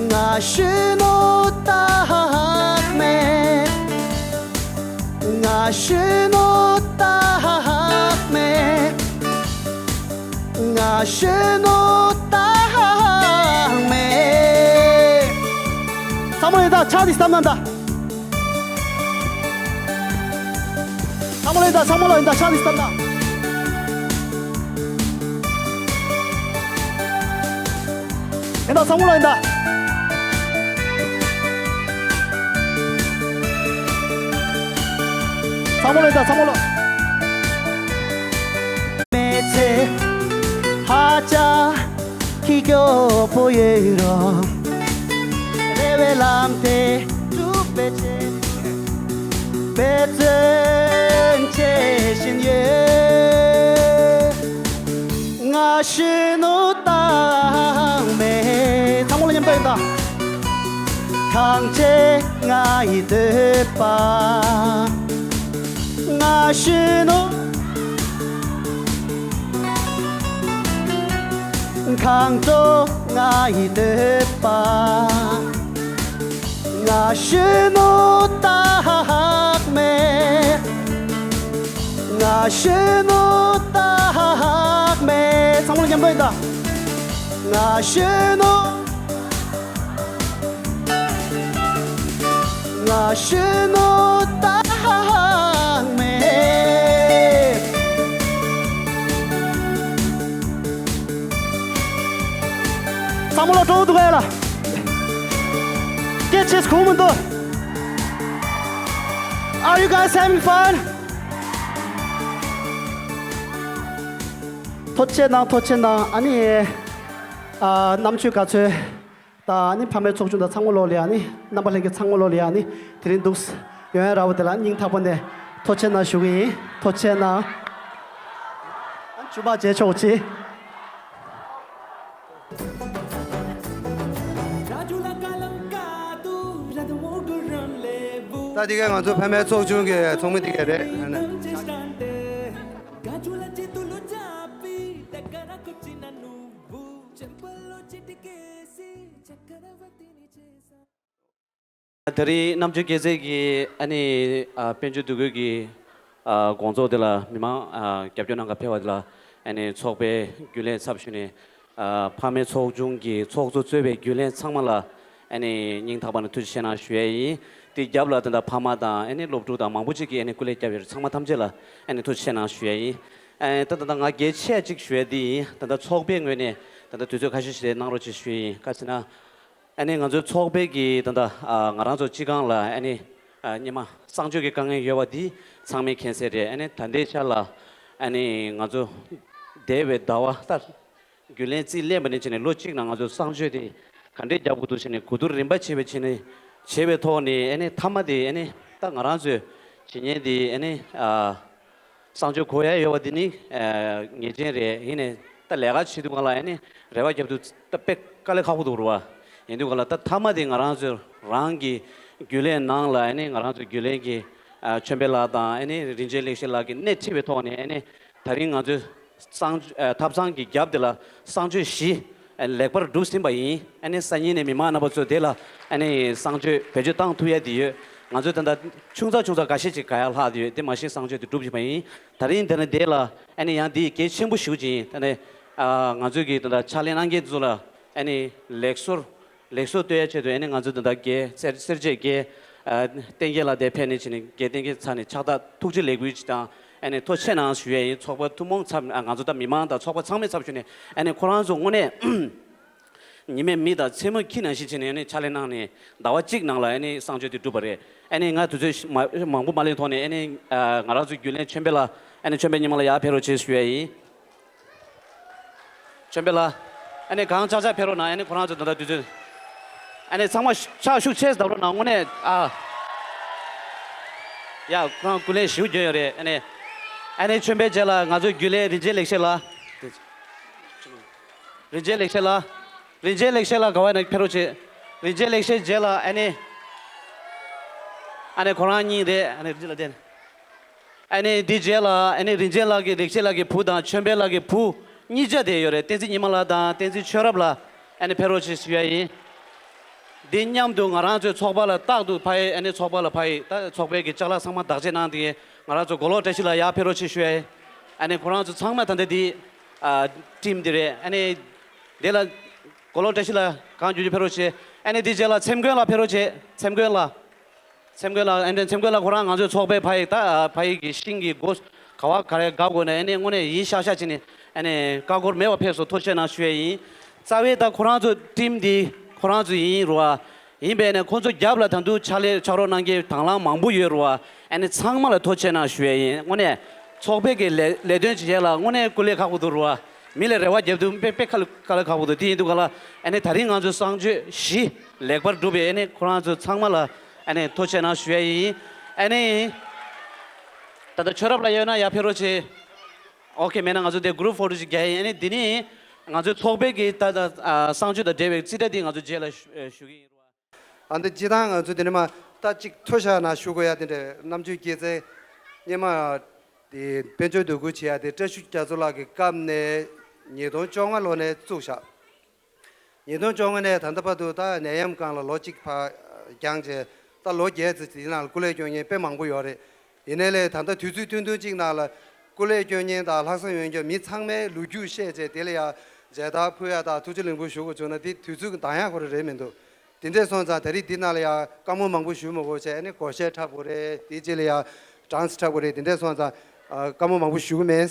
ང་གཞོན་ནུ་རྟགས་མེད། ང་གཞོན་ནུ་རྟགས་མེད། ང་གཞོན་ནུ་རྟགས་མེད། ཚང་མ་ལོས་ད་ཕྱག་འདི་བསམ་ན་ད། ཚང་མ་ལོས་ད། ཚང་མ་ལོས་ད་ཕྱག་འདི་བསམ་ན། ཡིན་ད། ཚང་མ་ལོས་ཡིན་ད། ཚང་མ་ལོས་ད། ཚང་མ་ལོས། མེད་ཚེ་ཧ་ཅང་གི་སྐྱོ་པོ་ཡོད་རུང་། རེ་བའི་ལམ་དེ་འགྲུབ་པའི་ཆེད། འབད་བརྩོན་བྱེད་བཞིན་ཡོད། ང་གཞོན་ནུ་རྟགས་མེད། ཚང་མ་ལོས་མཉམ་དུ་ཡིན་ད། གངས་ཅན་ང་ཡི་འདོད་པ། ང་གཞོན་ནུ། གངས་ལྗོངས་ང་ཡི་འདོད་པ། ང་གཞོན་ནུ་རྟགས་མེད། ང་གཞོན་ནུ་རྟགས་མེད། ཚང་མ་ལོས་མཉམ་དུ་ཡིན་ད། ང་གཞོན་ནུ། ང་གཞོན་ནུ་རྟགས་མེད། ཚང་མ་ལོས་སྤྲོ་བོ་འདུག་ག་ཡ་ལ། སྐད་ཆ་གོ་མི་འདུག Are you guys having fun? ཐུགས་རྗེ་གནང་། ཐུགས་རྗེ་གནང་། ཨ་ནི། ཨ། རྣམ་དཔྱོད་དགའ་ཚོར་དང་། ཨ་ནི་ཕ་མའི་ཚོགས་ཆུང་དང་ཚང་མ་ལོ་ལ། ཨ་ནི་རྣམ་པ་ལྷན་རྒྱས་ཚང་མ་ལོ་ལ། ཨ་ནི་དེ་རིང་འདུག་ཡོང་ཡ་རག་པ་དེ་ལ་སྙིང་ཐག་པ་ནས་ཐུགས་རྗེ་གནང་ཞུ་གི་ཡིན། ཐུགས་རྗེ་གནང་། ཨ། ཇུ་མ་བྱས་ཆོག་ཅིག་ད་དེ་ག་ང་ཚོ་ཕ་མའི་ཚོགས་ཆུང་གི་ཚོགས་མི་དེ་ག་རེད། ཨ་ནི། དེ་རིང་རྣམ་དཔྱོད་སྐྱེད་ཚལ་གྱི་ཨ་ནི་ཨ་དཔལ་འབྱོར་འདུ་འགོད་ཀྱི་ཨ་དགོང་ཚོགས་དེ་ལ་མི་མང་ཨ་རྒྱབ་སྐྱོར་གནང་ག་ཕེབས་པ་དེ་ལ། ཨ་ནི་ཚོགས་པའི་རྒྱུན་ལས་ཚབ་ཞུས་ནས་ཨ་ཕ་མའི་ཚོགས་ཆུང་གི་ཚོགས་གཙོ་གཙོས་པའི་རྒྱུན་ལས་ཚང་མ་ལ་ཨ་ནི་སྙིང་ཐག་པ་ནས་ཐུགས་རྗེ་ཆེ་གནང་ཞུ་ཡ་ཡིན། དེ་རྒྱབ་ལ་ད་ལྟ་ཕ་མ་དང་ཨ་ནི་སློབ་ཕྲུག་དང་མང་པོ་ཅིག་གིས་ཨ་ནི་སྐུ་ལས་བསྐྱབས་ཡོད་རེད། ཚང་མ་ཐམས་ཅད་ལ་ཨ་ནི་ཐུགས་རྗེ་ཆེ་གནང་ཞུ་ཡ་ཡིན། ཨ་ད་ད་ལྟ་ང་གལ་ཆེ་ཅིག་ཞུ་ཡ་འདི་ཡིན། ད་ལྟ་ཚོགས་པའི་ངོས་ནས་ ད་ལྟ་དུས་ཚོད་ཁ་ཤས་ཤིག་གནང་རོགས་ཅེས་ཞུ་ཡི་ཡིན། ག་ཟེར་ན། ཨ་ནི་ང་ཚོའི་ཚོགས་པའི་གི་ད་ལྟ་ཨ་ང་རང་ཚོ་སྤྱི་ཁང་ལ་ཨ་ནི་ཨ་སྔོན་མ་གསང་སྤྱོད་ཀྱི་དཀའ་ངལ་ཡོད་པ་འདི་ཚང་མས་མཁྱེན་གསལ་རེད། ཨ་ནི་ད་ལྟའི་ཆར་ལ་ཨ་ནི་ང་ཚོ་འདས་པའི་ཟླ་བ་ལྟར་རྒྱུན་ལས་རྩིས་ལེན་པ་ནས་བྱས་ནས་ལོ་གཅིག་ནང་ང་ཚོ་གསང་སྤྱོད་དེ་ག་འདྲས་རྒྱབ་དགོས་འདུག་བྱས་ནས་གོ་བསྡུར་རིམ་པ་བྱས་པའི་བྱས་ནས་བྱས་པའི་ཐོག་ནས་ཨ་ནི་མཐའ་མ་དེ་ཨ་ནི་ད་ང་རང་ཚོའི་བྱེད་ཉན་དེ་ཨ་ནི་ཨ། གསང་སྤྱོད་གོ་ཡ་ཡོད་པ་འདི་ནི་ཨ་ངེས་ཅན་རེད། ཡིན་ནའི་ད་ལས་ཀ་བྱེད་དུས་སྒང་ལ་ཨ་ནི་རེ་བ་རྒྱབ་དུས་ད་དཔེ་དཀའ་ལས་ཁག་པོ་འདུག་རེད་བ། ཡིན་དུས་སྒང་ལ་ད་མཐའ་མ་དེ་ང་རང་ཚོ་རང་གི་རྒྱུན་ལས་ནང་ལ་ཨ་ནི་ང་རང་ཚོ་རྒྱུན་ལས་ཀྱི་ཨ་ཆོས་འཕེལ་ལགས་དང་ཨ་ནི་རིན་ཆེན་ལེགས་བཤད་ལགས་ཀྱིས་སྣེ་ཁྲིད་པའི་ཐོག་ནས་ཨ་ནི་ད་རིང་ང་ཚོའི་གསང་ཨ་ཐབ་ཚང་གི་རྒྱབ་དེ་ལ་གསང་སྤྱོད་བཞི་ཨ་ལེགས་པར་གྲུབ་ཟིན་པ་ཡིན། ཨ་ནི་སང་ཉིན་ནས་མི་མང་རྣམ་པ་ཚོ་དེ་ལ་ཨ་ནི་གསང་སྤྱོད་བེད་སྤྱོད་བཏང་ཐུབ་ཡ་དེ་ཡོད། ང་ཚོ་ད་ལྟ་ཆུང་ཙག་ཆུང་ཙག་འགའ་ཤས་ཅིག་ག་ཡ་ལྷག་དེ་ཡོད། དེ་མ་གཞི་གསང་སྤྱོད་དེ་གྲུབ་བཞིན་པ་ཡིན། ད་རིང་དེ་ནས་དེ་ལ་ཨ་ནི་ཡང་དེ་གལ་ཆེན་པོ་ཞེ་པོ་ཅིག་ཡིན། ད་ནི་ཨ་ང་ཚོའི་གི་ད་ལྟ་ཕྱག་ལས་གནང་མཁན་ཚོ་ལ་ཨ་ནི་ལེགས་གསོལ་ལེགས་གསོལ་གཏོད་ཡ་ཆེད་དུ་ཨ་ནི་ང་ཚོ་ད་ལྟ་རྒན་སེར་སེར་བྱེས་རྒན་ཨ་བསྟན་རྒྱས་ལགས་དེ་ཕེབས་ནས་བྱས་ནས་རྒན་བསྟན་རྒྱས་ཚང་ནས་ཕྱག་རྟགས་ཐུགས་རྗེ་ལེགས་འབུལ་ཅིག་དང་ཨ་ནི་ཐུགས་རྗེ་ཆེ་གནང་ཞུ་ཡ་ཡིན། ཚོགས་པ་ཐུན་མོང་ཚབ་ཨ་ང་ཚོ་ད་མི་མང་དང་ཚོགས་པ་ཚང་མའི་ཚབ་ཞུས་ནས་ཨ་ནི་ཁོ་རང་ཚོ་དངོས་གནས། ཉི་མའི་མིག་དང་མཚན་མོའི་ཁྱི་ནང་བཞིན་བྱས་ནས་ནི་ཕྱག་ལས་གནང་ནས་ཟླ་བ་གཅིག་ནང་ལ་ཨ་ནི་གསང་སྤྱོད་དེ་གྲུབ་པ་རེད། ཨ་ནི་ང་དུས་ཚོད་མ་མང་པོ་མ་ལེན་ཐོག་ནས་ཨ་ནི་ཨ་ང་རང་ཚོའི་རྒྱུན་ལས་ཆོས་འཕེལ་ལགས་ཨ་ནི་ཆོས་འཕེལ་ཉི་མ་ལགས་ཡར་ཕེབས་རོགས་བྱེད་ཞུ་ཡ་ཡིན། ཆོས་འཕེལ་ལགས་ཨ་ནི་གང་ཆག་ཆག་ཕེབས་རོགས་གནང་། ཨ་ནི་ཁོ་རང་ཚོ་ད་ལྟ་དུས་ཚོད་ཨ་ནི་ཚང་མ་ཕྱག་ཤུགས་ཆེ་བརྡབ་རོགས་གནང་། དངོས་གནས་ཨ་ཡ་ཁོ་རང་སྐུ་ལས་ཞེ་པོ་འཇོན་ཡོད་རེད། ཨ་ནི་ཨ་ནི་ཆོས་འཕེལ་རྗེས་ལ་ང་ཚོའི་རྒྱུན་ལས་རིན་ཆེན་ལེགས་བཤད་ལགས། རིན་ཆེན་ལེགས་བཤད་ལགས། རིན་ཆེན་ལེགས་བཤད་ལགས་ག་བ་ནས་ཕེབས་རོགས་བྱེད། རིན་ཆེན་ལེགས་བཤད་རྗེས་ལ་ཨ་ནི། ཨ་ནི་ཁོ་རང་གཉིས་རེད། ཨ་ནི་རིན་ཆེན་ལགས་དེ། ཨ་ནི་འདི་རྗེས་ལ་ཨ་ནི་རིན་ཆེན་ལགས་ཀྱི་ལེགས་བཤད་ལགས་ཀྱི་བུ་དང་ཆོས་འཕེལ་ལགས་ཀྱི་བུ་གཉིས་ཆ་དེ་ཡོད་རེད། བསྟན་འཛིན་ཉི་མ་ལགས་དང་བསྟན་འཛིན་ཆོས་རབ་ལགས་ཨ་ནི་ཕེབས་རོགས་བྱེད་ཞུ་ཡ་ཡིན། འདི་མཉམ་དུ་ང་རང་ཚོའི་ཚོགས་པ་ལ་རྟག་ཏུ་ཕ་ཡི་ཨ་ནི་ཚོགས་པ་ལ་ཕ་ཡི་ད་ཚོགས་པའི་གི་ཅ་ལག་ཚང་མ་བདག་གཅེས་གནང་དེ་ང་རང་ཚོ་མགོ་ལོག་བཀྲ་ཤིས་ལགས་ཡར་ཕེབས་རོགས་བྱེད་ཞུ་ཡ་ཡིན། ཨ་ནི་ཁོ་རང་ཚོ་ཚང་མ་ད་ལྟ་འདི་ཨ་ཊིམ་འདི་རེད། ཨ་ནི་དེ་ལ་མགོ་ལོག་བཀྲ་ཤིས་ལགས་གང་མགྱོགས་མགྱོགས་ཕེབས་རོགས་བྱེད། ཨ་ནི་དེ་རྗེས་ལ་ཚེམ་མགོན་ལགས་ཕེབས་རོགས་བྱེད། ཚེམ་མགོན་ལགས། ཚེམ་མགོན་ལགས། ཨ་ནི་ཚེམ་མགོན་ལགས་ཁོ་རང་ང་ཚོའི་ཚོགས་པའི་ཕ་ཡི་ད་ཕ་ཡི་གི་ཤིང་གི་སྒོ་ག་བ་ག་རེ་བཀག་དགོས་ནས་ཨ་ནི་དངོས་གནས་ཡིན་ཤག་ཤག་བྱས་ནས་ཨ་ནི་བཀག་འགོག་མེད་པར་ཕེབས་སོང་། ཐུགས་རྗེ་གནང་ཞུ་ཡས་ཡིན། རྩ་བའི་ད་ཁོ་རང་ཚོ་ཊིམ་འདི་ཁོ་རང་ཚོ་ཡིན་རུ་བ། ཡིན་པས་ནས་ཁོང་ཚོ་རྒྱབ་ལ་ད་དུང་ཕྱག་ལས་ཕྱག་རོགས་གནང་མཁན་དང་བླངས་མང་པོ་ཡོད་རུ་བ། ཨ་ནི་ཚང་མ་ལ་ཐུགས་རྗེ་གནང་ཞུ་ཡས་ཡིན། དངོས་གནས་ཚོགས་པའི་གི་ལས་ལས་དོན་བྱེད་ཡས་ལ་དངོས་གནས་སྐུ་ལས་ཁག་པོ་འདུག་རུ་བ། མི་ལ་རེ་བ་རྒྱབ་དུས་དཔེ་དཔེ་དཀའ་ལས་དཀའ་ལས་ཁག་པོ་འདུག་དེ་ཡིན་དུས་ག་ལ་ཨ་ནི་ད་རིང་ང་ཚོའི་གསང་སྤྱོད་བཞི་ལེགས་པར་གྲུབ་པས་ཨ་ནི་ཁོ་རང་ཚོ་ཚང་མ་ལ་ཨ་ནི་ཐུགས་རྗེ་གནང་ཞུ་ཡས་ཡིན། ཨ་ནི་ད་ལྟ་ཆོས་རབ་ལགས་ཡོད་ན་ཡར་ཕེབས་རོགས་བྱེད། ཨོ་ཁེ། མེད་ན་ང་ཚོ་དེ་གུ་རུབ་ཕོ་ཊོ་ཅིག་རྒྱག་ཡིན། ཨ་ནི་འདི་ནི་ང་ཚོའི་ཚོགས་པའི་གི་ད་ལྟ་ཨ་གསང་སྤྱོད་དང་འབྲེལ་བའི་རྩིས་ཁྲ་འདི་ང་ཚོ་རྗེས་ལ་ཞུ་ཨ་ཞུ་གི་ཡིན་རུ་བ། ཨ་འདི་སྤྱིར་བཏང་ང་ཚོ་དེ་ནས་མ་ད་ཅིག་མཐོ་ཤ་ན་ཞུ་དགོས་ཡ་དེ་འདྲའི་རྣམ་དཔྱོད་སྐྱེད་ཚལ་སྙེ་མ་དེ་དཔལ་འབྱོར་འདུ་འགོད་བྱེད་ཡ་དེ་བཀྲ་ཤིས་རྒྱ་མཚོ་ལགས་ཀྱི་སྐབས་ནས་ཉིས་སྟོང་བཅོ་ལྔ་ལོ་ནས་བཙུགས་བཞག་ཉིས་སྟོང་བཅོ་ལྔ་ནས་ད་ལྟ་བར་དུ་ད་ནད་ཡམས་སྒང་ལ་ལོ་གཅིག་ཕར་འགྱངས་བྱས་ད་ལོ་བརྒྱད་ཙམ་དེའི་ནང་ལ་སྐུ་ལས་སྐྱོན་མཁན་དཔེ་མང་པོ་ཡོད་རེད། ཡིན་ནའི་ལས་ད་ལྟ་དུས་ཚོད་ཐུང་ཐུང་གཅིག་ནང་ལ་སྐུ་ལས་སྐྱོན་མཁན་དང་ལྷག་བསམ་ཡོད་མཁན་མི་ཚང་མའི་ལོ་རྒྱུས་བཤད་བྱས་དེ་ལ་ཡང་མཇལ་དར་ཕུལ་ཡ་དང་ཐུགས་རྗེ་ལེགས་འབུལ་ཞུ་དགོས་བྱུང་ན་དེ་དུས་ཚོད་འདང་ཡ་ཁོ་རང་རེད་མི་འདུག་དེ་འདྲས་སོང་ཙང་ད་རེས་འདི་ནང་ལ་ཡང་བཀའ་མོལ་མང་པོ་ཞུ་མི་དགོས་བྱས་ཨ་ནི་སྒོར་གཞས་འཁྲབ་དགོས་རེད། དེ་རྗེས་ལ་ཡང་ཌན་སི་འཁྲབ་དགོས་རེད། དེ་འདྲས་སོང་ཙང་ཨ་བཀའ་མོལ་མང་པོ་ཞུ་གི་མེད།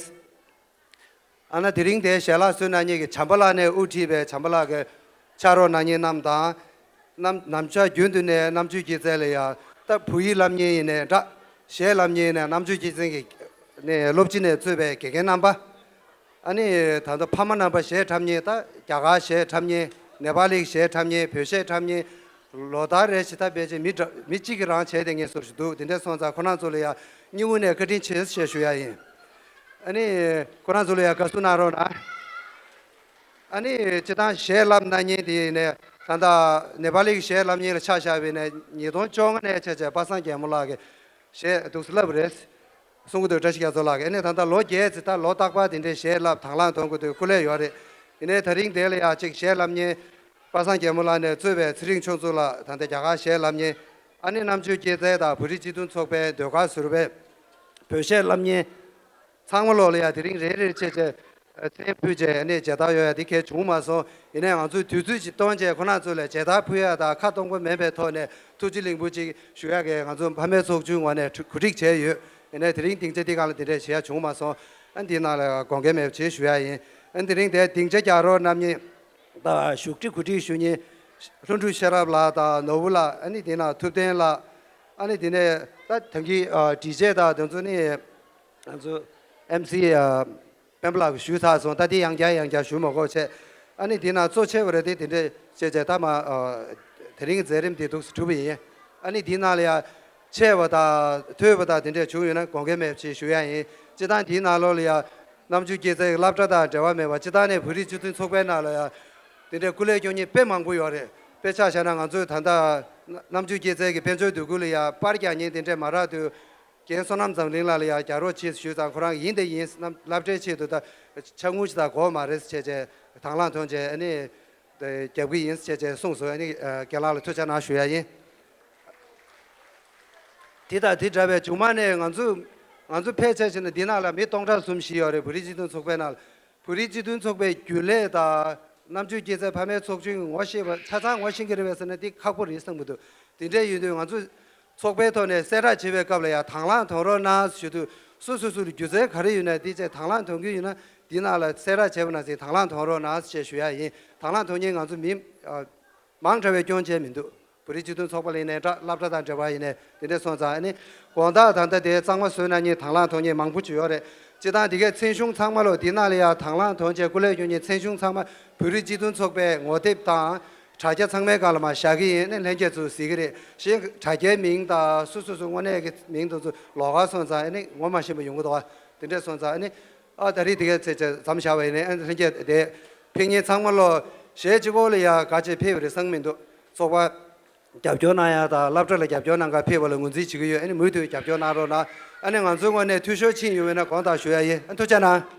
ཨ་ན་དེ་རིང་དེ་ཞལ་ལག་བཟོ་གནང་མཁན་གྱི་བྱམས་པ་ལགས་ནས་དབུ་ཁྲིད་པའི་བྱམས་པ་ལགས་ཀྱི་ཕྱག་རོགས་གནང་མཁན་རྣམས་དང་། རྣམ་ནམ་ཞག་རྒྱུན་དུ་ནས་རྣམ་དཔྱོད་སྐྱེད་ཚལ་ལ་ཡང་ད་བོད་ཡིག་བསླབ་མཁན་ཡིན་ནའི་འདྲ། གཞས་བསླབ་མཁན་ཡིན་ནའི་རྣམ་དཔྱོད་སྐྱེད་ཚལ་གྱི་ནས་སློབ་སྤྱི་ནས་གཙོས་པའི་དགེ་རྒན་རྣམ་པ། ཨ་ནི་ད་ལྟ་ཕ་མ་རྣམ་པ་གཞས་འཁྲབ་མཁན་ད་རྒྱ་གར་གཞས་འཁྲབ་མཁན་ནེ་པ་ལིའི་གཞས་འཁྲབ་མཁན་བོད་གཞས་འཁྲབ་མཁན། ལོ་ལྟར་རེ་བཞིན་ད་ཕལ་ཆེར་མི་འདྲ་མི་གཅིག་གིས་རང་བྱས་བསྡད་མཁན་བཟོ་ཞིག་འདུག་དེ་འདྲ་སོང་ཙང་ཁོ་རང་ཚོ་ལ་ཡང་སྙིང་དབུས་ནས་བཀའ་དྲིན་ཆེ་ཞེས་ཞུ་ཡ་ཡིན། ཨ་ནི་ཁོ་རང་ཚོ་ལ་ཡང་དགའ་བསུ་གནང་རོགས་གནང་། ཨ་ནི་སྤྱིར་བཏང་གཞས་བསླབ་གནང་མཁན་དེ་ཡིན་ནས་ད་ལྟ་ནེ་པ་ལིའི་གཞས་བསླབ་མཁན་ལ་ཆ་བཞག་པ་ཡིན་ན་ཉིས་སྟོང་བཅོ་ལྔ་ནས་བྱས་བྱས་པ་སངས་རྒྱས་མོ་ལགས་ཀྱིས་གཞས་འདུག་སེ་བསླབ་པ་རེད། གསུང་གི་འདུག་བཀྲ་ཤིས་རྒྱ་མཚོ་ལགས་ཀྱིས། ཨ་ནི་ད་ལྟ་ལོ་བརྒྱད་ཙམ་ད་ལོ་རྟག་པར་དེ་འདྲའི་གཞས་བསླབ་དང་བླངས་གཏོང་གི་འདུག་སྐུ་ལས་ཡོད་རེད། ཡིན་ནའི་ད་རིང་དེ་ལ་ཡང་ཅིག་གཞས་བསླབ་མཁན་པ་སངས་རྒྱས་མོ་ལགས་ནས་གཙོས་པའི་ཚེ་རིང་ཆོས་མཚོ་ལགས་ད་ལྟ་རྒྱ་གར་གཞས་བསླབ་མཁན། ཨ་ནི་རྣམ་དཔྱོད་སྐྱེད་ཚལ་དང་བོད་རིགས་སྤྱི་མཐུན་ཚོགས་པའི་ཟློས་གར་ཟུར་པས་བོད་གཞས་བསླབ་མཁན། ཚང་མ་ལོག་ལ་ཡང་དེ་རིང་རེ་རེ་བྱས་བྱས་མཚན་ཕུལ་བྱས་ཨ་ནི་མཇལ་དར་ཡོད་ཡ་དེ་གལ་བྱུང་མ་སོང་། ཡིན་ནའི་ང་ཚོས་དུས་ཚོད་ཅིག་བཏོན་བྱས་ཁོ་རང་ཚོ་ལ་མཇལ་དར་ཕུལ་ཡ་དང་ཁ་སྟོང་པ་མེད་པའི་ཐོག་ནས་ཐུགས་རྗེ་ལེགས་འབུལ་ཅིག་ཞུ་ཡ་གི་ང་ཚོ་ཕ་མའི་ཚོགས་ཆུང་ངོས་ནས་གོ་སྒྲིག་བྱས་ཡོད། ཡིན་ནའི་དེ་རིང་སྡིངས་ཆ་འདི་སྒང་ལ་དེ་འདྲས་བྱེད་ཡ་བྱུང་མ་སོང་། ཨ་འདི་ནང་ལ་དགོངས་འགལ་མེད་པ་བྱེད་ཞུ་ཡ་ཡིན། ཨ་ནི་དེ་རིང་དེ་སྡིངས་ཆ་རྒྱག་རོགས་གནང་མཁན་དང་བཞུགས་ཁྲི་གོ་སྒྲིག་ཞུ་མཁན་ལྷུན་གྲུབ་ཤེས་རབ་ལགས་དང་ནོར་བུ་ལགས། ཨ་ནི་དེ་ན་ཐུབ་བསྟན་ལགས། ཨ་ནི་དེ་ནས་ད་ཐང་གི་ཨ་སྒྲིག་ཆས་དང་དེ་ཚོ་ནི་ང་ཚོ་ཨེམ་སི་ཨ་སྤེན་པ་ལགས་ཞུས་ཚར་སོང་། ད་དེ་ཡང་བསྐྱར་ཡང་བསྐྱར་ཞུ་མ་དགོས་བྱས། ཨ་ནི་དེ་ན་གཙོ་ཆེ་བ་རེད་དེ་དེ་འདྲས་བྱས་བྱས་ད་མ་ཨ་དེ་རིང་གི་མཛད་རིམ་དེ་འདུག་སེ་གྲུབ་པ་ཡིན། ཨ་ནི་དེའི་ནང་ལ་ཡ་ཆེ་བ་དང་མཐོ་བ་དང་དེ་འདྲས་བྱུང་ཡོད་ན་དགོངས་འགལ་མེད་ཅེས་ཞུ་ཡ་ཡིན། སྤྱིར་བཏང་དེའི་ནང་ལོགས་ལ་ཡ་རྣམ་དཔྱོད་སྐྱེད་ཚལ་གྱི་སློབ་གྲྭ་དང་འབྲེལ་བ་མེད་པ་སྤྱིར་བཏང་ནས་བོད་རིགས་སྤྱི་མཐུན་ཚོགས་པའི་ནང་ལ་ཡ་དེ་འདྲས་སྐུ་ལས་སྐྱོན་མཁན་དཔེ་མང་པོ་ཡོད་རེད། དཔེ་ཆ་བཞག་ན་ང་ཚོས་ད་ལྟ་རྣམ་དཔྱོད་སྐྱེད་ཚལ་གྱི་དཔལ་འབྱོར་འདུ་འགོད་ལ་ཡ་པར་རྒྱག་མཁན་དེ་འདྲས་མ་རག་དུས། རྒན་བསོད་ནམས་འཛམ་གླིང་ལགས་ལ་ཡང་རྒྱག་རོགས་བྱེད་ཞུས་ཙང་ཁོ་རང་ཡིན་དེ་ཡིན་ནམ་སློབ་གྲྭའི་ཆེད་དུ་ད་ཆ་དངུལ་ཞིག་ད་དགོས་མ་རེད་ཟེར་བྱས་བྱས་དང་བླངས་ཐོན་བྱས་ཨ་ནི་རྒྱབ་ཀྱི་ཡིན་ཟེར་བྱས་བྱས་གསུངས་སོང་། ཨ་ནི་རྒན་ལགས་ལ་ཐུགས་རྗེ་གནང་ཞུ་ཡ་ཡིན། དེ་དང་དེ་འདྲ་བའི་མཇུག་མ་ནས་ང་ཚོ་ང་ཚོ་ཕལ་ཆེར་བྱས་ན་འདི་ནང་ལ་མི་སྟོང་ཕྲག་གསུམ་བཞི་ཡོད་རེད། བོད་རིགས་སྤྱི་མཐུན་ཚོགས་པའི་ནང་ལ། བོད་རིགས་སྤྱི་མཐུན་ཚོགས་པའི་རྒྱུན་ལས་དང་རྣམ་དཔྱོད་སྐྱེད་ཚལ་ཕ་མའི་ཚོགས་ཆུང་གི་ངོ་ཤེས་པ་ཆ་ཚང་ངོ་ཤེས་ཀྱི་རེད་པས་ཟེར་ན་འདི་ཁག་པོ་རེད་བསམ་གྱི་འདུག་དེ་འདྲ་ཡིན་དུས་ང་ཚོ་ཚོགས་པའི་ཐོག་ནས་གསལ་བསྒྲགས་བྱེད་པའི་སྐབས་ལ་ཡང་དང་བླངས་ཐོན་རོགས་གནང་ཞུ་དུས་སུ་སུ་སུ་ལ་སྒྱུ་རྩལ་ག་རེ་ཡོད་ན་འདི་བྱས་དང་བླངས་ཐོན་གྱི་ཡོད་ན་འདི་ནང་ལ་གསལ་བསྒྲགས་བྱས་པ་ནང་བཞིན་དང་བླངས་ཐོན་རོགས་གནང་ཞེས་ཞུ་ཡ་ཡིན། དང་བླངས་ཐོན་མཁན་ང་ཚོ་མི་མང་དྲགས་པའི་སྐྱོན་བྱས་མི་འདུག་བོད་རིགས་སྤྱི་མཐུན་ཚོགས་པ་ལ་ཡིན་ནའི་འདྲ་སློབ་གྲྭ་དང་འབྲེལ་བ་ཡིན་ནའི་དེ་འདྲས་སོང་ཙང་ཨ་ནི་དགོང་དག་ད་ལྟ་དེ་གཙང་མ་བཟོས་གནང་མཁན་དང་བླངས་ཐོན་མཁན་མང་པོ་ཅིག་ཡོད་རེད། སྤྱིར་བཏང་དེ་གའི་མཚན་གཞུང་ཚང་མ་ལོ་འདི་ནང་ལ་ཡང་དང་བླངས་ཐོན་བྱས་སྐུ་ལས་སྐྱོན་མཁན་མཚན་གཞུང་ཚང་མ་བོད་རིགས་སྤྱི་མཐུན་ཚོགས་པའི་ངོ་དེབ་དང་དྲ་རྒྱ་ཚང་མའི་སྒང་ལ་མར་བཞག་གི་ཡིན། ཨ་ནི་ལྷན་རྒྱས་ཚོས་གཟིགས་ཀྱི་རེད། གཞན་དྲ་རྒྱའི་མིང་དང་སུ་སུ་སུ་དངོས་གནས་ཀྱི་མིང་དེ་ཚོ་ལོགས་ཀ་སོང་ཙང་ཨ་ནི་ངོ་མ་ཤེས་པ་ཡོང་གི་འདུག་ག་དེ་འདྲས་སོང་ཙང་ཨ་ནི་ཨ་ད་རེས་དེ་གའི་ཚེ་ཚེ་མཚམས་བཞག་པ་ཡིན་ནའི་ཨ་ནི་ལྷན་རྒྱས་དེ་ཕེབས་མཁན་ཚང་མ་ལོ་གཞས་གཅིག་པོ་ལ་ཡང་ག་ཅེས་ཕེབས་པ་རེད་བསམ་གྱི་མི་འདུག་ཚོགས་པ་རྒྱབ་སྐྱོར་གནང་ཡ་དང་སློབ་གྲྭ་ལ་རྒྱབ་སྐྱོར་གནང་ག་ཕེབས་པ་ལ་ངོས་འཛིན་བྱེད་ཀྱི་ཡོད། ཨ་ནི་མུ་མཐུད་རྒྱབ་སྐྱོར་གནང་རོགས་གནང་། ཨ་ནི་ང་ཚོའི་ངོས་ནས་འཐུས་ཤོར་ཕྱིན་ཡོད་པ་ཡིན་ན་དགོངས་དག་ཞུ་ཡ་ཡིན། ཨ་ཐུགས་རྗེ་གནང་།